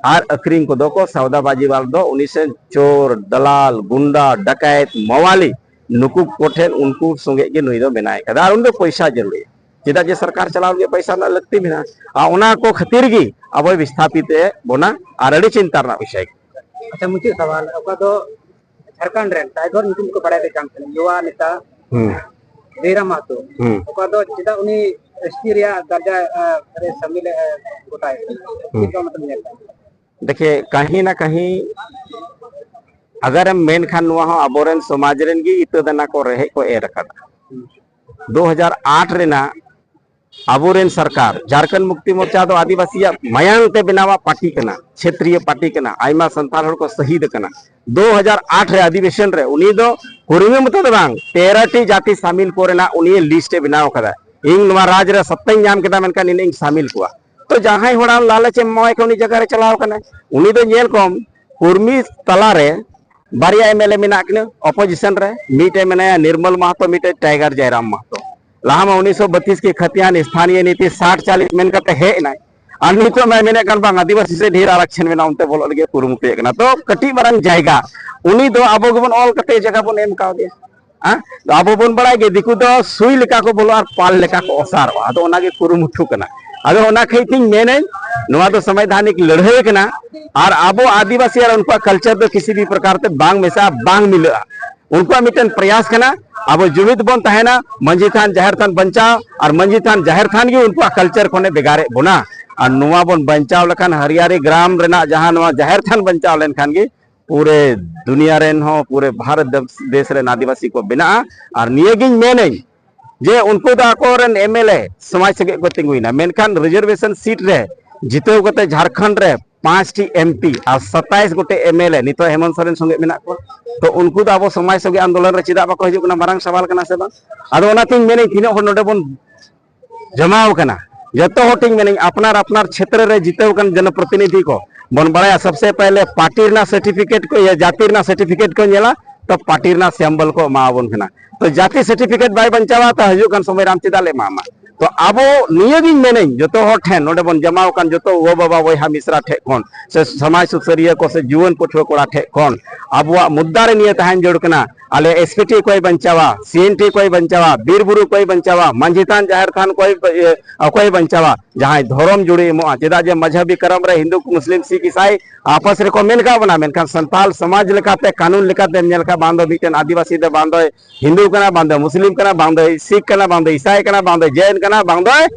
ᱟᱨ ᱟᱹᱠᱷᱨᱤᱧ ᱠᱚᱫᱚ ᱠᱚ ᱥᱟᱣᱫᱟᱵᱟᱡᱤ ᱵᱟᱞ ᱫᱚ ᱩᱱᱤ ᱥᱮ ᱪᱳᱨ, ᱫᱟᱞᱟᱞ, ᱜᱩᱱᱰᱟ, ᱰᱟᱠᱟᱭᱛ, ᱢᱟᱣᱟᱞᱤ, ᱱᱩᱠᱩ ᱠᱚᱴᱷᱮᱱ ᱩᱱᱠᱩ ᱥᱚᱸᱜᱮ ᱜᱮ ᱱᱩᱭ ᱫᱚ ᱢᱮᱱᱟᱭ ᱠᱟᱫᱟ᱾ ᱟᱨ ᱩᱱᱤ ᱫᱚ ᱯᱚᱭᱥᱟ ᱡᱟᱹᱨᱩᱲ ᱟᱭᱟ᱾ ᱪᱮᱫᱟᱜ ᱡᱮ ᱥᱚᱨᱠᱟᱨ ᱪᱟᱞᱟᱣ ᱞᱟᱹᱜᱤᱫ ᱯᱚᱭᱥᱟ ᱨᱮᱱᱟᱜ ᱞᱟᱹᱠᱛᱤ ᱢᱮᱱᱟᱜᱼᱟ᱾ ᱟᱨ ᱚᱱᱟ ᱠᱚ ᱠᱷᱟᱹᱛᱤᱨ ᱜᱮ ᱟᱵᱚᱭ ᱵᱤᱥᱛᱷᱟᱯᱤᱛ ᱮᱫ ᱵᱚᱱᱟ, ᱟᱨ ᱟᱹᱰᱤ ᱪᱤᱱᱛᱟ ᱨᱮᱱᱟᱜ ᱵᱤᱥᱚᱭ ᱠᱟᱱᱟ᱾ ᱟᱪᱪᱷᱟ, ᱢᱩᱪᱟᱹᱫ ᱥᱟᱣᱟᱞ, ᱚᱠᱟ ᱫᱚ ᱡᱷᱟᱲᱠᱷᱚᱸᱰ ᱨᱮᱱ ᱴᱟᱭᱜᱚᱨ ᱧᱩᱛᱩᱢ ᱠᱚ ᱵᱟᱲᱟᱭ ᱠᱟᱱ ᱛᱟᱦᱮᱸᱱᱟ, ᱭᱩᱣᱟ ᱱᱮᱛᱟ ᱦᱩᱸ᱾ ᱫᱮᱭᱨᱟᱢ ᱢᱟᱦᱟᱛᱚ, ᱦᱩᱸ᱾ ᱚᱠᱟ ᱫᱚ ᱪᱮᱫᱟᱜ ᱩᱱᱤ ᱮᱥ ᱴᱤ ᱨᱮᱭᱟᱜ ᱫᱟᱨᱡᱟ, ᱟ, ᱨᱮ ᱥᱟᱢᱤᱞ ᱮ, ᱟ, ᱜᱚᱴᱟᱭ ᱠᱟᱱᱟ? ᱦᱩᱸ᱾ ᱪᱮᱫ ᱞᱮᱠᱟ ᱢᱚᱛᱞᱚᱵ ᱧᱮᱞ ᱠᱟᱱᱟ? ᱫᱮᱠᱷᱮ, ᱠᱟᱹᱦᱤ ᱱᱟ ᱠᱟᱹᱦᱤ ᱟᱜᱟᱨᱮᱢ ᱢᱮᱱ ᱠᱷᱟᱱ, ᱱᱚᱣᱟ ᱦᱚᱸ ᱟᱵᱚᱨᱮᱱ ᱥᱚᱢᱟᱡᱽ ᱨᱮᱱ ᱜᱮ ᱤᱛᱟᱹ ᱫᱟᱱᱟ ᱠᱚ ᱨᱮᱦᱮᱫ ᱠᱚ ᱮᱨ ᱟᱠᱟᱫᱟ᱾ ᱫᱩ ᱦᱟᱡᱟᱨ ᱟᱴ ᱨᱮᱱᱟᱜ ᱟᱵᱚᱨᱮᱱ ᱥᱚᱨᱠᱟᱨ, ᱡᱷᱟᱨᱠᱷᱚᱸᱰ ᱢᱩᱠᱛᱤ ᱢᱳᱨᱪᱟ ᱫᱚ ᱟᱹᱫᱤᱵᱟᱹᱥᱤᱭᱟᱜ ᱢᱟᱭᱟᱝ ᱛᱮ ᱵᱮᱱᱟᱣᱟᱜ ᱯᱟᱨᱴᱤ ᱠᱟᱱᱟ, ᱪᱷᱮᱛᱨᱤᱭᱚ ᱯᱟᱨᱴᱤ ᱠᱟᱱᱟ, ᱟᱭᱢᱟ ᱥᱟᱱᱛᱟᱲ ᱦᱚᱲ ᱠᱚ ᱥᱟᱹᱦᱤᱫ ᱟᱠᱟᱱᱟ᱾ ᱫᱩ ᱦᱟᱡᱟᱨ ᱟᱴ ᱨᱮ ᱚᱫᱷᱤᱵᱮᱥᱚᱱ ᱨᱮ ᱩᱱᱤ ᱫᱚ ᱠᱩᱲᱢᱤ ᱢᱚᱛᱚ ᱫᱚ ᱵᱟᱝ, ᱛᱮᱨᱚ ᱴᱤ ᱡᱟᱹᱛᱤ ᱥᱟᱢᱤᱞ ᱠᱚ ᱨᱮᱱᱟᱜ ᱩᱱᱤ ᱞᱤᱥᱴ ᱮ ᱵᱮᱱᱟᱣ ᱟᱠᱟᱫᱟ᱾ ᱤᱧ ᱱᱚᱣᱟ ᱨᱟᱡᱽ ᱨᱮ ᱥᱚᱛᱛᱟᱧ ᱧᱟᱢ ᱠᱮᱫᱟ, ᱢᱮᱱᱠᱷᱟᱱ ᱤᱧ ᱥᱟᱢᱤᱞ ᱠᱚᱣᱟ᱾ ᱛᱚ ᱡᱟᱦᱟᱸᱭ ᱦᱚᱲ ᱟᱢ ᱞᱟᱞᱚᱪ ᱮᱢ ᱮᱢᱟᱣᱟᱭ ᱠᱷᱟᱱ ᱩᱱᱤ ᱡᱟᱭᱜᱟ ᱨᱮ ᱪᱟᱞᱟᱣ ᱠᱟᱱᱟᱭ᱾ ᱩᱱᱤ ᱫᱚ ᱧᱮᱞ ᱠᱚᱢ, ᱠᱩᱲᱢᱤ ᱛᱟᱞᱟᱨᱮ ᱵᱟᱨᱭᱟ ᱮᱢ ᱮᱞ ᱮ ᱢᱮᱱᱟᱜ ᱠᱤᱱᱟᱹ ᱚᱯᱳᱡᱤᱥᱚᱱ ᱨᱮ, ᱢᱤᱫᱴᱮᱡ ᱢᱮᱱᱟᱭᱟ ᱱᱤᱨᱢᱚᱞ ᱢᱟᱦᱟᱛᱚ, ᱢᱤᱫᱴᱮᱡ ᱴᱟᱭᱜᱟᱨ ᱡᱟᱭᱨᱟᱢ ᱢᱟᱦᱟᱛᱚ᱾ ᱞᱟᱦᱟ ᱢᱟ ᱩᱱᱤᱥᱥᱚ ᱵᱟᱛᱤᱥ ᱠᱤ ᱠᱷᱟᱛᱤᱭᱟᱱ ᱥᱛᱷᱟᱱᱤᱭᱚ ᱱᱤᱛᱤ ᱥᱟᱴ ᱪᱟᱞᱤᱥ ᱢᱮᱱ ᱠᱟᱛᱮ ᱦᱮᱡ ᱮᱱᱟᱭ, ᱟᱨ ᱱᱤᱛᱚᱜ ᱢᱟᱭ ᱢᱮᱱᱮᱫ ᱠᱟᱱ, ᱵᱟᱝ, ᱟᱹᱫᱤᱵᱟᱹᱥᱤ ᱥᱮ ᱰᱷᱮᱨ ᱟᱨᱟᱠᱪᱷᱚᱱ ᱢᱮᱱᱟᱜᱼᱟ, ᱚᱱᱛᱮ ᱵᱚᱞᱚᱜ ᱞᱟᱹᱜᱤᱫ ᱠᱩᱨᱩᱢᱩᱴᱩᱭᱮᱫ ᱠᱟᱱᱟ᱾ ᱛᱚ ᱠᱟᱹᱴᱤᱡ ᱢᱟᱨᱟᱝ ᱡᱟᱭᱜᱟ ᱩᱱᱤ ᱫᱚ ᱟᱵᱚ ᱜᱮᱵᱚᱱ ᱚᱞ ᱠᱟᱛᱮ ᱡᱟᱭᱜᱟ ᱵᱚᱱ ᱮᱢ ᱠᱟᱣᱫᱮᱭᱟ᱾ ᱦᱮᱸ? ᱟᱵᱚ ᱵᱚᱱ ᱵᱟᱲᱟᱭ ᱜᱮ, ᱫᱤᱠᱩ ᱫᱚ ᱥᱩᱭ ᱞᱮᱠᱟ ᱠᱚ ᱵᱚᱞᱚᱜᱼᱟ ᱟᱨ ᱯᱟᱞ ᱞᱮᱠᱟ ᱠᱚ ᱚᱥᱟᱨᱚᱜᱼᱟ᱾ ᱟᱫᱚ ᱚᱱᱟᱜᱮ ᱠᱩᱨᱩᱢᱩᱴᱩ ᱠᱟᱱᱟ᱾ ᱟᱫᱚ ᱚᱱᱟ ᱠᱷᱟᱹᱛᱤᱨ ᱛᱤᱧ ᱢᱮᱱᱟᱹᱧ, ᱱᱚᱣᱟ ᱫᱚ ᱥᱚᱝᱵᱤᱫᱷᱟᱱᱤᱠ ᱞᱟᱹᱲᱦᱟᱹᱭ ᱠᱟᱱᱟ᱾ ᱟᱨ ᱟᱵᱚ ᱟᱹᱫᱤᱵᱟᱹᱥᱤ ᱟᱨ ᱩᱱᱠᱩᱣᱟᱜ culture ᱫᱚ ᱠᱤᱥᱤ ᱵᱷᱤ ᱯᱨᱚᱠᱟᱨ ᱛᱮ ᱵᱟᱝ ᱢᱮᱥᱟᱜᱼᱟ, ᱵᱟᱝ ᱢᱤᱞᱟᱹᱜᱼᱟ᱾ ᱩᱱᱠᱩᱣᱟᱜ ᱢᱤᱫᱴᱮᱱ ᱯᱨᱚᱭᱟᱥ ᱠᱟᱱᱟ, ᱟᱵᱚ ᱡᱩᱢᱤᱫ ᱵᱚᱱ ᱛᱟᱦᱮᱱᱟ, ᱢᱟᱹᱡᱷᱤ ᱛᱷᱟᱱ, ᱡᱟᱦᱮᱨ ᱛᱷᱟᱱ ᱵᱟᱧᱪᱟᱣ, ᱟᱨ ᱢᱟᱹᱡᱷᱤ ᱛᱷᱟᱱ, ᱡᱟᱦᱮᱨ ᱛᱷᱟᱱ ᱜᱮ ᱩᱱᱠᱩᱣᱟᱜ culture ᱠᱷᱚᱱᱮ ᱵᱷᱮᱜᱟᱨᱮᱫ ᱵᱚᱱᱟ᱾ ᱟᱨ ᱱᱚᱣᱟ ᱵᱚᱱ ᱵᱟᱧᱪᱟᱣ ᱞᱮᱠᱷᱟᱱ, ᱦᱟᱨᱤᱭᱟᱨᱤ ᱜᱨᱟᱢ ᱨᱮᱱᱟᱜ ᱡᱟᱦᱟᱸ ᱱᱚᱣᱟ ᱡᱟᱦᱮᱨ ᱛᱷᱟᱱ ᱵᱟᱧᱪᱟᱣ ᱞᱮᱱᱠᱷᱟᱱ ᱜᱮ ᱯᱩᱨᱮ ᱫᱩᱱᱤᱭᱟ ᱨᱮᱱ ᱦᱚᱸ, ᱯᱩᱨᱮ ᱵᱷᱟᱨᱚᱛ ᱫᱮᱥ ᱨᱮᱱ ᱟᱹᱫᱤᱵᱟᱹᱥᱤ ᱠᱚ ᱵᱮᱱᱟᱜᱼᱟ᱾ ᱟᱨ ᱱᱤᱭᱟᱹᱜᱤᱧ ᱢᱮᱱᱟᱹᱧ ᱡᱮ ᱩᱱᱠᱩ ᱫᱚ ᱟᱠᱚᱨᱮᱱ ᱮᱢ ᱮᱞ ᱮ ᱥᱚᱢᱟᱡᱽ ᱥᱚᱸᱜᱮ ᱠᱚ ᱛᱤᱸᱜᱩᱭᱮᱱᱟ, ᱢᱮᱱᱠᱷᱟᱱ reservation seat ᱨᱮ ᱡᱤᱛᱟᱹᱣ ᱠᱟᱛᱮ ᱡᱷᱟᱲᱠᱷᱚᱸᱰ ᱨᱮ ᱯᱟᱸᱪᱴᱤ ᱮᱢ ᱯᱤ ᱟᱨ ᱥᱟᱛᱟᱭᱤᱥ ᱜᱚᱴᱮᱡ ᱮᱢ ᱮᱞ ᱮ, ᱱᱤᱛᱚᱜ ᱦᱮᱢᱚᱱᱛ ᱥᱚᱨᱮᱱ ᱥᱚᱸᱜᱮ ᱢᱮᱱᱟᱜ ᱠᱚᱣᱟ᱾ ᱛᱚ ᱩᱱᱠᱩ ᱫᱚ ᱟᱵᱚ ᱥᱚᱢᱟᱡᱽ ᱥᱚᱸᱜᱮ ᱟᱱᱫᱳᱞᱚᱱ ᱨᱮ ᱪᱮᱫᱟᱜ ᱵᱟᱠᱚ ᱦᱤᱡᱩᱜ ᱠᱟᱱᱟ, ᱢᱟᱨᱟᱝ ᱥᱟᱣᱟᱞ ᱠᱟᱱᱟ ᱥᱮ ᱵᱟᱝ? ᱟᱫᱚ ᱚᱱᱟᱛᱤᱧ ᱢᱮᱱᱮᱫ, ᱛᱤᱱᱟᱹᱜ ᱦᱚᱲ ᱱᱚᱰᱮ ᱵᱚᱱ ᱡᱚᱢᱟᱣ ᱠᱟᱱᱟ, ᱡᱚᱛᱚ ᱦᱚᱲ ᱴᱷᱮᱱ ᱢᱮᱱᱟᱹᱧ, ᱟᱯᱱᱟᱨ ᱟᱯᱱᱟᱨ ᱪᱷᱮᱛᱨᱚ ᱨᱮ ᱡᱤᱛᱟᱹᱣ ᱟᱠᱟᱱ ᱡᱚᱱᱚᱯᱨᱚᱛᱤᱱᱤᱫᱷᱤ ᱠᱚ ᱵᱚᱱ ᱵᱟᱲᱟᱭᱟ, ᱥᱚᱵᱥᱮ ᱯᱮᱦᱞᱮ ᱯᱟᱨᱴᱤ ᱨᱮᱱᱟᱜ ᱥᱟᱨᱴᱤᱯᱷᱤᱠᱮᱴ ᱠᱚ, ᱤᱭᱟᱹ, ᱡᱟᱹᱛᱤ ᱨᱮᱱᱟᱜ ᱥᱟᱨᱴᱤᱯᱷᱤᱠᱮᱴ ᱠᱚ ᱧᱮᱞᱟ, ᱛᱚ ᱯᱟᱨᱴᱤ ᱨᱮᱱᱟᱜ ᱥᱤᱢᱵᱚᱞ ᱠᱚ ᱮᱢᱟᱣᱟᱵᱚᱱ ᱠᱟᱱᱟ᱾ ᱛᱚ ᱡᱟᱹᱛᱤ ᱥᱟᱨᱴᱤᱯᱷᱤᱠᱮᱴ ᱵᱟᱭ ᱵᱟᱧᱪᱟᱣᱟ, ᱛᱚ ᱦᱤᱡᱩᱜ ᱠᱟᱱ ᱥᱚᱢᱚᱭ ᱨᱮ ᱟᱢ ᱪᱮᱫᱟᱜ ᱞᱮ ᱮᱢᱟᱢᱟ? ᱛᱚ ᱟᱵᱚ ᱱᱤᱭᱟᱹᱜᱤᱧ ᱢᱮᱱᱟᱹᱧ, ᱡᱚᱛᱚ ᱦᱚᱲ ᱴᱷᱮᱱ, ᱱᱚᱰᱮ ᱵᱚᱱ ᱡᱚᱢᱟᱣ ᱟᱠᱟᱱ ᱡᱚᱛᱚ ᱜᱚ ᱵᱟᱵᱟ ᱵᱚᱭᱦᱟ ᱢᱤᱥᱨᱟ ᱴᱷᱮᱡ ᱠᱷᱚᱱ, ᱥᱮ ᱥᱚᱢᱟᱡᱽ ᱥᱩᱥᱟᱹᱨᱤᱭᱟᱹ ᱠᱚ, ᱥᱮ ᱡᱩᱣᱟᱹᱱ ᱯᱟᱹᱴᱷᱩᱣᱟᱹ ᱠᱚᱲᱟ ᱴᱷᱮᱡ ᱠᱷᱚᱱ, ᱟᱵᱚᱣᱟᱜ ᱢᱩᱫᱽᱫᱟ ᱨᱮ ᱱᱤᱭᱟᱹ ᱛᱟᱦᱮᱱ ᱡᱟᱹᱨᱩᱲ ᱠᱟᱱᱟ, ᱟᱞᱮ ᱮᱥ ᱯᱤ ᱴᱤ ᱚᱠᱚᱭ ᱵᱟᱧᱪᱟᱣᱟ, ᱥᱤ ᱮᱱ ᱴᱤ ᱚᱠᱚᱭ ᱵᱟᱧᱪᱟᱣᱟ, ᱵᱤᱨ ᱵᱩᱨᱩ ᱚᱠᱚᱭ ᱵᱟᱧᱪᱟᱣᱟ, ᱢᱟᱹᱡᱷᱤ ᱛᱷᱟᱱ ᱡᱟᱦᱮᱨ ᱛᱷᱟᱱ ᱚᱠᱚᱭ, ᱤᱭᱟᱹ, ᱚᱠᱚᱭ ᱵᱟᱧᱪᱟᱣᱟ? ᱡᱟᱦᱟᱸᱭ ᱫᱷᱚᱨᱚᱢ ᱡᱩᱲᱤ ᱮᱢᱚᱜᱼᱟ᱾ ᱪᱮᱫᱟᱜ ᱡᱮ ᱢᱟᱡᱷᱟᱵᱤ ᱠᱟᱨᱚᱢ ᱨᱮ ᱦᱤᱱᱫᱩ, ᱢᱩᱥᱞᱤᱢ, ᱥᱤᱠᱷ, ᱤᱥᱟᱭ ᱟᱯᱟᱥ ᱨᱮᱠᱚ ᱢᱮᱱ ᱠᱟᱜ ᱵᱚᱱᱟ, ᱢᱮᱱᱠᱷᱟᱱ ᱥᱟᱱᱛᱟᱞ ᱥᱚᱢᱟᱡᱽ ᱞᱮᱠᱟᱛᱮ, ᱠᱟᱹᱱᱩᱱ ᱞᱮᱠᱟᱛᱮᱢ ᱧᱮᱞ ᱠᱷᱟᱱ, ᱵᱟᱝ ᱫᱚ ᱢᱤᱫᱴᱮᱱ ᱟᱹᱫᱤᱵᱟᱹᱥᱤ ᱫᱚ, ᱵᱟᱝ ᱫᱚᱭ ᱦᱤᱱᱫᱩ ᱠᱟᱱᱟ, ᱵᱟᱝ ᱫᱚ ᱢᱩᱥᱞᱤᱢ ᱠᱟᱱᱟ, ᱵᱟᱝ ᱫᱚ ᱥᱤᱠᱷ ᱠᱟᱱᱟ, ᱵᱟᱝ ᱫᱚ ᱤᱥᱟᱭ ᱠᱟᱱᱟ, ᱵᱟᱝ ᱫᱚ ᱡᱮᱱ ᱠᱟᱱᱟ, ᱵᱟᱝ ᱫᱚ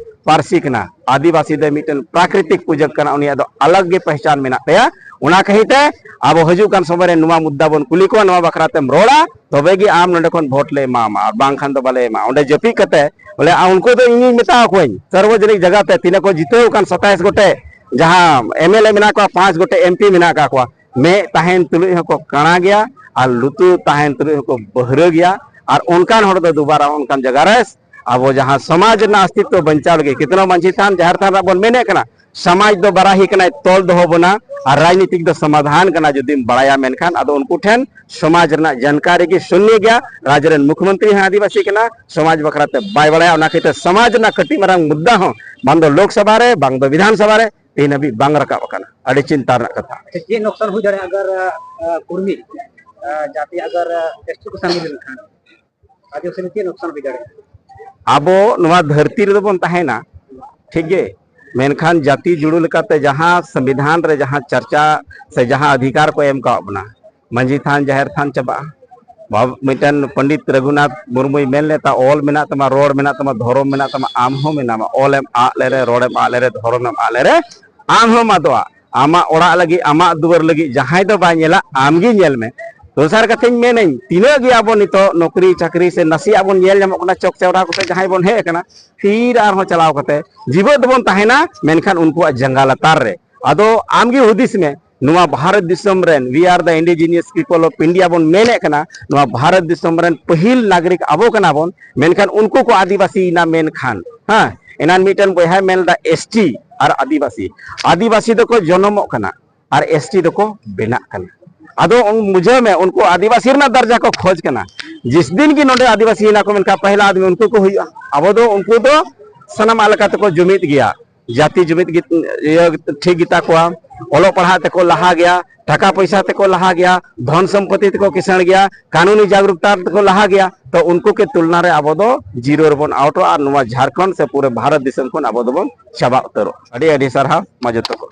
ᱯᱟᱹᱨᱥᱤ ᱠᱟᱱᱟ᱾ ᱟᱹᱫᱤᱵᱟᱹᱥᱤ ᱫᱚ ᱢᱤᱫᱴᱮᱱ ᱯᱨᱟᱠᱨᱤᱛᱤᱠ ᱯᱩᱡᱟᱹ ᱠᱟᱱᱟ, ᱩᱱᱤᱭᱟᱜ ᱫᱚ ᱟᱞᱟᱜᱽ ᱜᱮ ᱯᱮᱦᱪᱟᱱ ᱢᱮᱱᱟᱜ ᱛᱟᱭᱟ᱾ ᱚᱱᱟ ᱠᱷᱟᱹᱛᱤᱨ ᱛᱮ ᱟᱵᱚ ᱦᱤᱡᱩᱜ ᱠᱟᱱ ᱥᱚᱢᱚᱭ ᱨᱮ ᱱᱚᱣᱟ ᱢᱩᱫᱽᱫᱟ ᱵᱚᱱ ᱠᱩᱞᱤ ᱠᱚᱣᱟ, ᱱᱚᱣᱟ ᱵᱟᱠᱷᱨᱟ ᱛᱮᱢ ᱨᱚᱲᱟ, ᱛᱚᱵᱮ ᱜᱮ ᱟᱢ ᱱᱚᱰᱮ ᱠᱷᱚᱱ ᱵᱷᱳᱴ ᱞᱮ ᱮᱢᱟᱢᱟ, ᱟᱨ ᱵᱟᱝᱠᱷᱟᱱ ᱫᱚ ᱵᱟᱞᱮ ᱮᱢᱟ᱾ ᱚᱸᱰᱮ ᱡᱟᱹᱯᱤᱫ ᱠᱟᱛᱮ ᱵᱚᱞᱮ, ᱟ, ᱩᱱᱠᱩ ᱫᱚ ᱤᱧᱤᱧ ᱢᱮᱛᱟ ᱠᱚᱣᱟᱧ, ᱥᱟᱨᱵᱚᱡᱚᱱᱤᱠ ᱡᱟᱭᱜᱟ ᱛᱮ ᱛᱤᱱᱟᱹᱜ ᱠᱚ ᱡᱤᱛᱟᱹᱣ ᱟᱠᱟᱱ ᱥᱟᱛᱟᱭᱤᱥ ᱜᱚᱴᱮᱡ ᱡᱟᱦᱟᱸ ᱮᱢ ᱮᱞ ᱮ ᱢᱮᱱᱟᱜ ᱠᱚᱣᱟ, ᱯᱟᱸᱪ ᱜᱚᱴᱮᱡ ᱮᱢ ᱯᱤ ᱢᱮᱱᱟᱜ ᱟᱠᱟᱫ ᱠᱚᱣᱟ, ᱢᱮᱫ ᱛᱟᱦᱮᱱ ᱛᱩᱞᱩᱡ ᱦᱚᱸᱠᱚ ᱠᱟᱬᱟ ᱜᱮᱭᱟ ᱟᱨ ᱞᱩᱛᱩᱨ ᱛᱟᱦᱮᱱ ᱛᱩᱞᱩᱡ ᱦᱚᱸᱠᱚ ᱵᱟᱹᱦᱨᱟᱹ ᱜᱮᱭᱟ᱾ ᱟᱨ ᱚᱱᱠᱟᱱ ᱦᱚᱲ ᱫᱚ ᱫᱩᱵᱟᱨᱟ ᱚᱱᱠᱟᱱ ᱡᱟᱭᱜᱟ ᱨᱮ ᱟᱵᱚ ᱡᱟᱦᱟᱸ ᱥᱚᱢᱟᱡᱽ ᱨᱮᱱᱟᱜ ᱚᱥᱛᱤᱛᱛᱚ ᱵᱟᱧᱪᱟᱣ ᱞᱟᱹᱜᱤᱫ, ᱠᱤᱛᱱᱟ ᱢᱟᱹᱡᱷᱤ ᱛᱷᱟᱱ, ᱡᱟᱦᱮᱨ ᱛᱷᱟᱱ ᱨᱮ ᱵᱚᱱ ᱢᱮᱱᱮᱫ ᱠᱟᱱᱟ, ᱥᱚᱢᱟᱡᱽ ᱫᱚ ᱵᱟᱨᱟᱦᱤ ᱠᱟᱱᱟᱭ, ᱛᱚᱞ ᱫᱚᱦᱚ ᱵᱚᱱᱟ, ᱟᱨ ᱨᱟᱡᱽᱱᱤᱛᱤᱠ ᱫᱚ ᱥᱚᱢᱟᱫᱷᱟᱱ ᱠᱟᱱᱟ᱾ ᱡᱩᱫᱤᱢ ᱵᱟᱲᱟᱭᱟ, ᱢᱮᱱᱠᱷᱟᱱ ᱟᱫᱚ ᱩᱱᱠᱩ ᱴᱷᱮᱱ ᱥᱚᱢᱟᱡᱽ ᱨᱮᱱᱟᱜ ᱡᱟᱱᱠᱟᱨᱤ ᱜᱮ ᱥᱩᱱᱭᱚ ᱜᱮᱭᱟ᱾ ᱨᱟᱡᱽ ᱨᱮᱱ ᱢᱩᱠᱷᱭᱚᱢᱚᱱᱛᱨᱤ ᱦᱚᱸ ᱟᱹᱫᱤᱵᱟᱹᱥᱤ ᱠᱟᱱᱟ, ᱥᱚᱢᱟᱡᱽ ᱵᱟᱠᱷᱨᱟ ᱛᱮ ᱵᱟᱭ ᱵᱟᱲᱟᱭᱟ᱾ ᱚᱱᱟ ᱠᱷᱟᱹᱛᱤᱨ ᱛᱮ ᱥᱚᱢᱟᱡᱽ ᱨᱮᱱᱟᱜ ᱠᱟᱹᱴᱤᱡ ᱢᱟᱨᱟᱝ ᱢᱩᱫᱽᱫᱟ ᱦᱚᱸ ᱵᱟᱝ ᱫᱚ ᱞᱳᱠ ᱥᱚᱵᱷᱟ ᱨᱮ, ᱵᱟᱝ ᱫᱚ ᱵᱤᱫᱷᱟᱱ ᱥᱚᱵᱷᱟ ᱨᱮ ᱛᱮᱦᱮᱧ ᱦᱟᱹᱵᱤᱡ ᱵᱟᱝ ᱨᱟᱠᱟᱵ ᱟᱠᱟᱱᱟ᱾ ᱟᱹᱰᱤ ᱪᱤᱱᱛᱟ ᱨᱮᱱᱟᱜ ᱠᱟᱛᱷᱟ᱾ ᱪᱮᱫ ᱱᱚᱠᱥᱟᱱ ᱦᱩᱭ ᱫᱟᱲᱮᱭᱟᱜᱼᱟ ᱟᱜᱟᱨ, ᱟ, ᱟ, ᱠᱩᱲᱢᱤ, ᱟ, ᱡᱟᱹᱛᱤ ᱟᱜᱟᱨ, ᱟ, ᱮᱥ ᱴᱤ ᱠᱚ ᱥᱟᱢᱤᱞ ᱞᱮᱱᱠᱷᱟᱱ ᱟᱹᱫᱤᱵᱟᱹᱥᱤ ᱨᱮ ᱪᱮᱫ ᱱᱚᱠᱥᱟᱱ ᱦᱩᱭ ᱫᱟᱲᱮᱭᱟᱜᱼᱟ? ᱟᱵᱚ ᱱᱚᱣᱟ ᱫᱷᱟᱹᱨᱛᱤ ᱨᱮᱫᱚ ᱵᱚᱱ ᱛᱟᱦᱮᱱᱟ, ᱴᱷᱤᱠ ᱜᱮ, ᱢᱮᱱᱠᱷᱟᱱ ᱡᱟᱹᱛᱤ ᱡᱩᱲᱩ ᱞᱮᱠᱟᱛᱮ ᱡᱟᱦᱟᱸ ᱥᱚᱝᱵᱤᱫᱷᱟᱱ ᱨᱮ ᱡᱟᱦᱟᱸ ᱪᱟᱨᱪᱟ ᱥᱮ ᱡᱟᱦᱟᱸ ᱚᱫᱷᱤᱠᱟᱨ ᱠᱚ ᱮᱢ ᱠᱟᱣᱟᱫ ᱵᱚᱱᱟ, ᱢᱟᱹᱡᱷᱤ ᱛᱷᱟᱱ, ᱡᱟᱦᱮᱨ ᱛᱷᱟᱱ ᱪᱟᱵᱟᱜᱼᱟ᱾ ᱵᱟᱵ-, ᱢᱤᱫᱴᱮᱱ ᱯᱚᱱᱰᱤᱛ ᱨᱚᱜᱷᱩᱱᱟᱛᱷ ᱢᱩᱨᱢᱩᱭ ᱢᱮᱱ ᱞᱮᱫᱟ, "ᱚᱞ ᱢᱮᱱᱟᱜ ᱛᱟᱢᱟ, ᱨᱚᱲ ᱢᱮᱱᱟᱜ ᱛᱟᱢᱟ, ᱫᱷᱚᱨᱚᱢ ᱢᱮᱱᱟᱜ ᱛᱟᱢᱟ, ᱟᱢ ᱦᱚᱸ ᱢᱮᱱᱟᱢᱟ᱾ ᱚᱞ ᱮᱢ ᱟᱫ ᱞᱮᱨᱮ, ᱨᱚᱲ ᱮᱢ ᱟᱫ ᱞᱮᱨᱮ, ᱫᱷᱚᱨᱚᱢ ᱮᱢ ᱟᱫ ᱞᱮᱨᱮ, ᱟᱢ ᱦᱚᱸᱢ ᱟᱫᱚᱜᱼᱟ᱾ ᱟᱢᱟᱜ ᱚᱲᱟᱜ ᱞᱟᱹᱜᱤᱫ, ᱟᱢᱟᱜ ᱫᱩᱣᱟᱹᱨ ᱞᱟᱹᱜᱤᱫ ᱡᱟᱦᱟᱸᱭ ᱫᱚ ᱵᱟᱭ ᱧᱮᱞᱟ, ᱟᱢ ᱜᱮ ᱧᱮᱞ ᱢᱮ᱾" ᱫᱚᱥᱟᱨ ᱠᱟᱛᱷᱟᱧ ᱢᱮᱱᱟᱹᱧ, ᱛᱤᱱᱟᱹᱜ ᱜᱮ ᱟᱵᱚ ᱱᱤᱛᱚᱜ ᱱᱚᱠᱨᱤ ᱪᱟᱹᱠᱨᱤ ᱥᱮ ᱱᱟᱥᱮᱭᱟᱜ ᱵᱚᱱ ᱧᱮᱞ ᱧᱟᱢᱚᱜ ᱠᱟᱱᱟ, ᱪᱚᱠ ᱪᱟᱣᱨᱟ ᱠᱚᱛᱮ ᱡᱟᱦᱟᱸᱭ ᱵᱚᱱ ᱦᱮᱡ ᱟᱠᱟᱱᱟ, ᱯᱷᱤᱨ ᱟᱨᱦᱚᱸ ᱪᱟᱞᱟᱣ ᱠᱟᱛᱮ ᱡᱤᱣᱮᱫ ᱫᱚᱵᱚᱱ ᱛᱟᱦᱮᱱᱟ, ᱢᱮᱱᱠᱷᱟᱱ ᱩᱱᱠᱩᱣᱟᱜ ᱡᱟᱸᱜᱟ ᱞᱟᱛᱟᱨ ᱨᱮ᱾ ᱟᱫᱚ ᱟᱢ ᱜᱮ ᱦᱩᱫᱤᱥ ᱢᱮ, ᱱᱚᱣᱟ ᱵᱷᱟᱨᱚᱛ ᱫᱤᱥᱚᱢ ᱨᱮᱱ, "We are the indigenous people of India" ᱵᱚᱱ ᱢᱮᱱᱮᱫ ᱠᱟᱱᱟ, ᱱᱚᱣᱟ ᱵᱷᱟᱨᱚᱛ ᱫᱤᱥᱚᱢ ᱨᱮᱱ ᱯᱟᱹᱦᱤᱞ ᱱᱟᱜᱚᱨᱤᱠ ᱟᱵᱚ ᱠᱟᱱᱟ ᱵᱚᱱ, ᱢᱮᱱᱠᱷᱟᱱ ᱩᱱᱠᱩ ᱠᱚ ᱟᱹᱫᱤᱵᱟᱹᱥᱤᱭᱮᱱᱟ, ᱢᱮᱱᱠᱷᱟᱱ, ᱦᱮᱸ, ᱮᱱᱟᱱ ᱢᱤᱫᱴᱮᱱ ᱵᱚᱭᱦᱟᱭ ᱢᱮᱱ ᱞᱮᱫᱟ, "ᱮᱥ ᱴᱤ ᱟᱨ ᱟᱹᱫᱤᱵᱟᱹᱥᱤ", ᱟᱹᱫᱤᱵᱟᱹᱥᱤ ᱫᱚᱠᱚ ᱡᱚᱱᱚᱢᱚᱜ ᱠᱟᱱᱟ ᱟᱨ ᱮᱥ ᱴᱤ ᱫᱚᱠᱚ ᱵᱮᱱᱟᱜ ᱠᱟᱱᱟ᱾ ᱟᱫᱚ ᱩᱱ-, ᱵᱩᱡᱷᱟᱹᱣ ᱢᱮ, ᱩᱱᱠᱩ ᱟᱹᱫᱤᱵᱟᱹᱥᱤ ᱨᱮᱱᱟᱜ ᱫᱟᱨᱡᱟ ᱠᱚ ᱠᱷᱚᱡᱽ ᱠᱟᱱᱟ᱾ ᱡᱤᱥ ᱫᱤᱱ ᱜᱮ ᱱᱚᱰᱮ ᱟᱹᱫᱤᱵᱟᱹᱥᱤᱭᱮᱱᱟ ᱠᱚ, ᱢᱮᱱᱠᱷᱟᱱ ᱯᱟᱦᱞᱟ ᱟᱫᱢᱤ ᱩᱱᱠᱩ ᱠᱚ ᱦᱩᱭᱩᱜᱼᱟ᱾ ᱟᱵᱚ ᱫᱚ, ᱩᱱᱠᱩ ᱫᱚ ᱥᱟᱱᱟᱢᱟᱜ ᱞᱮᱠᱟ ᱛᱮᱠᱚ ᱡᱩᱢᱤᱫ ᱜᱮᱭᱟ᱾ ᱡᱟᱹᱛᱤ ᱡᱩᱢᱤᱫ ᱜᱮ, ᱤᱭᱟᱹ, ᱴᱷᱤᱠ ᱜᱮᱛᱟ ᱠᱚᱣᱟ, ᱚᱞᱚᱜ ᱯᱟᱲᱦᱟᱜ ᱛᱮᱠᱚ ᱞᱟᱦᱟ ᱜᱮᱭᱟ, ᱴᱟᱠᱟ ᱯᱚᱭᱥᱟ ᱛᱮᱠᱚ ᱞᱟᱦᱟ ᱜᱮᱭᱟ, ᱫᱷᱚᱱ ᱥᱚᱢᱯᱚᱛᱤ ᱛᱮᱠᱚ ᱠᱤᱥᱟᱹᱬ ᱜᱮᱭᱟ, ᱠᱟᱹᱱᱩᱱᱤ ᱡᱟᱜᱽᱨᱩᱠᱛᱟ ᱛᱮᱠᱚ ᱞᱟᱦᱟ ᱜᱮᱭᱟ᱾ ᱛᱚ ᱩᱱᱠᱩ ᱠᱮ ᱛᱩᱞᱱᱟ ᱨᱮ ᱟᱵᱚ ᱫᱚ ᱡᱤᱨᱳ ᱨᱮᱵᱚᱱ ᱟᱣᱩᱴᱚᱜᱼᱟ ᱟᱨ ᱱᱚᱣᱟ ᱡᱷᱟᱲᱠᱷᱚᱸᱰ ᱥᱮ ᱯᱩᱨᱟᱹ ᱵᱷᱟᱨᱚᱛ ᱫᱤᱥᱚᱢ ᱠᱷᱚᱱ ᱟᱵᱚ ᱫᱚᱵᱚᱱ ᱪᱟᱵᱟ ᱩᱛᱟᱹᱨᱚᱜᱼᱟ᱾ ᱟᱹᱰᱤ ᱟᱹᱰᱤ ᱥᱟᱨᱦᱟᱣ ᱢᱟ ᱡᱚᱛᱚ ᱠᱚ᱾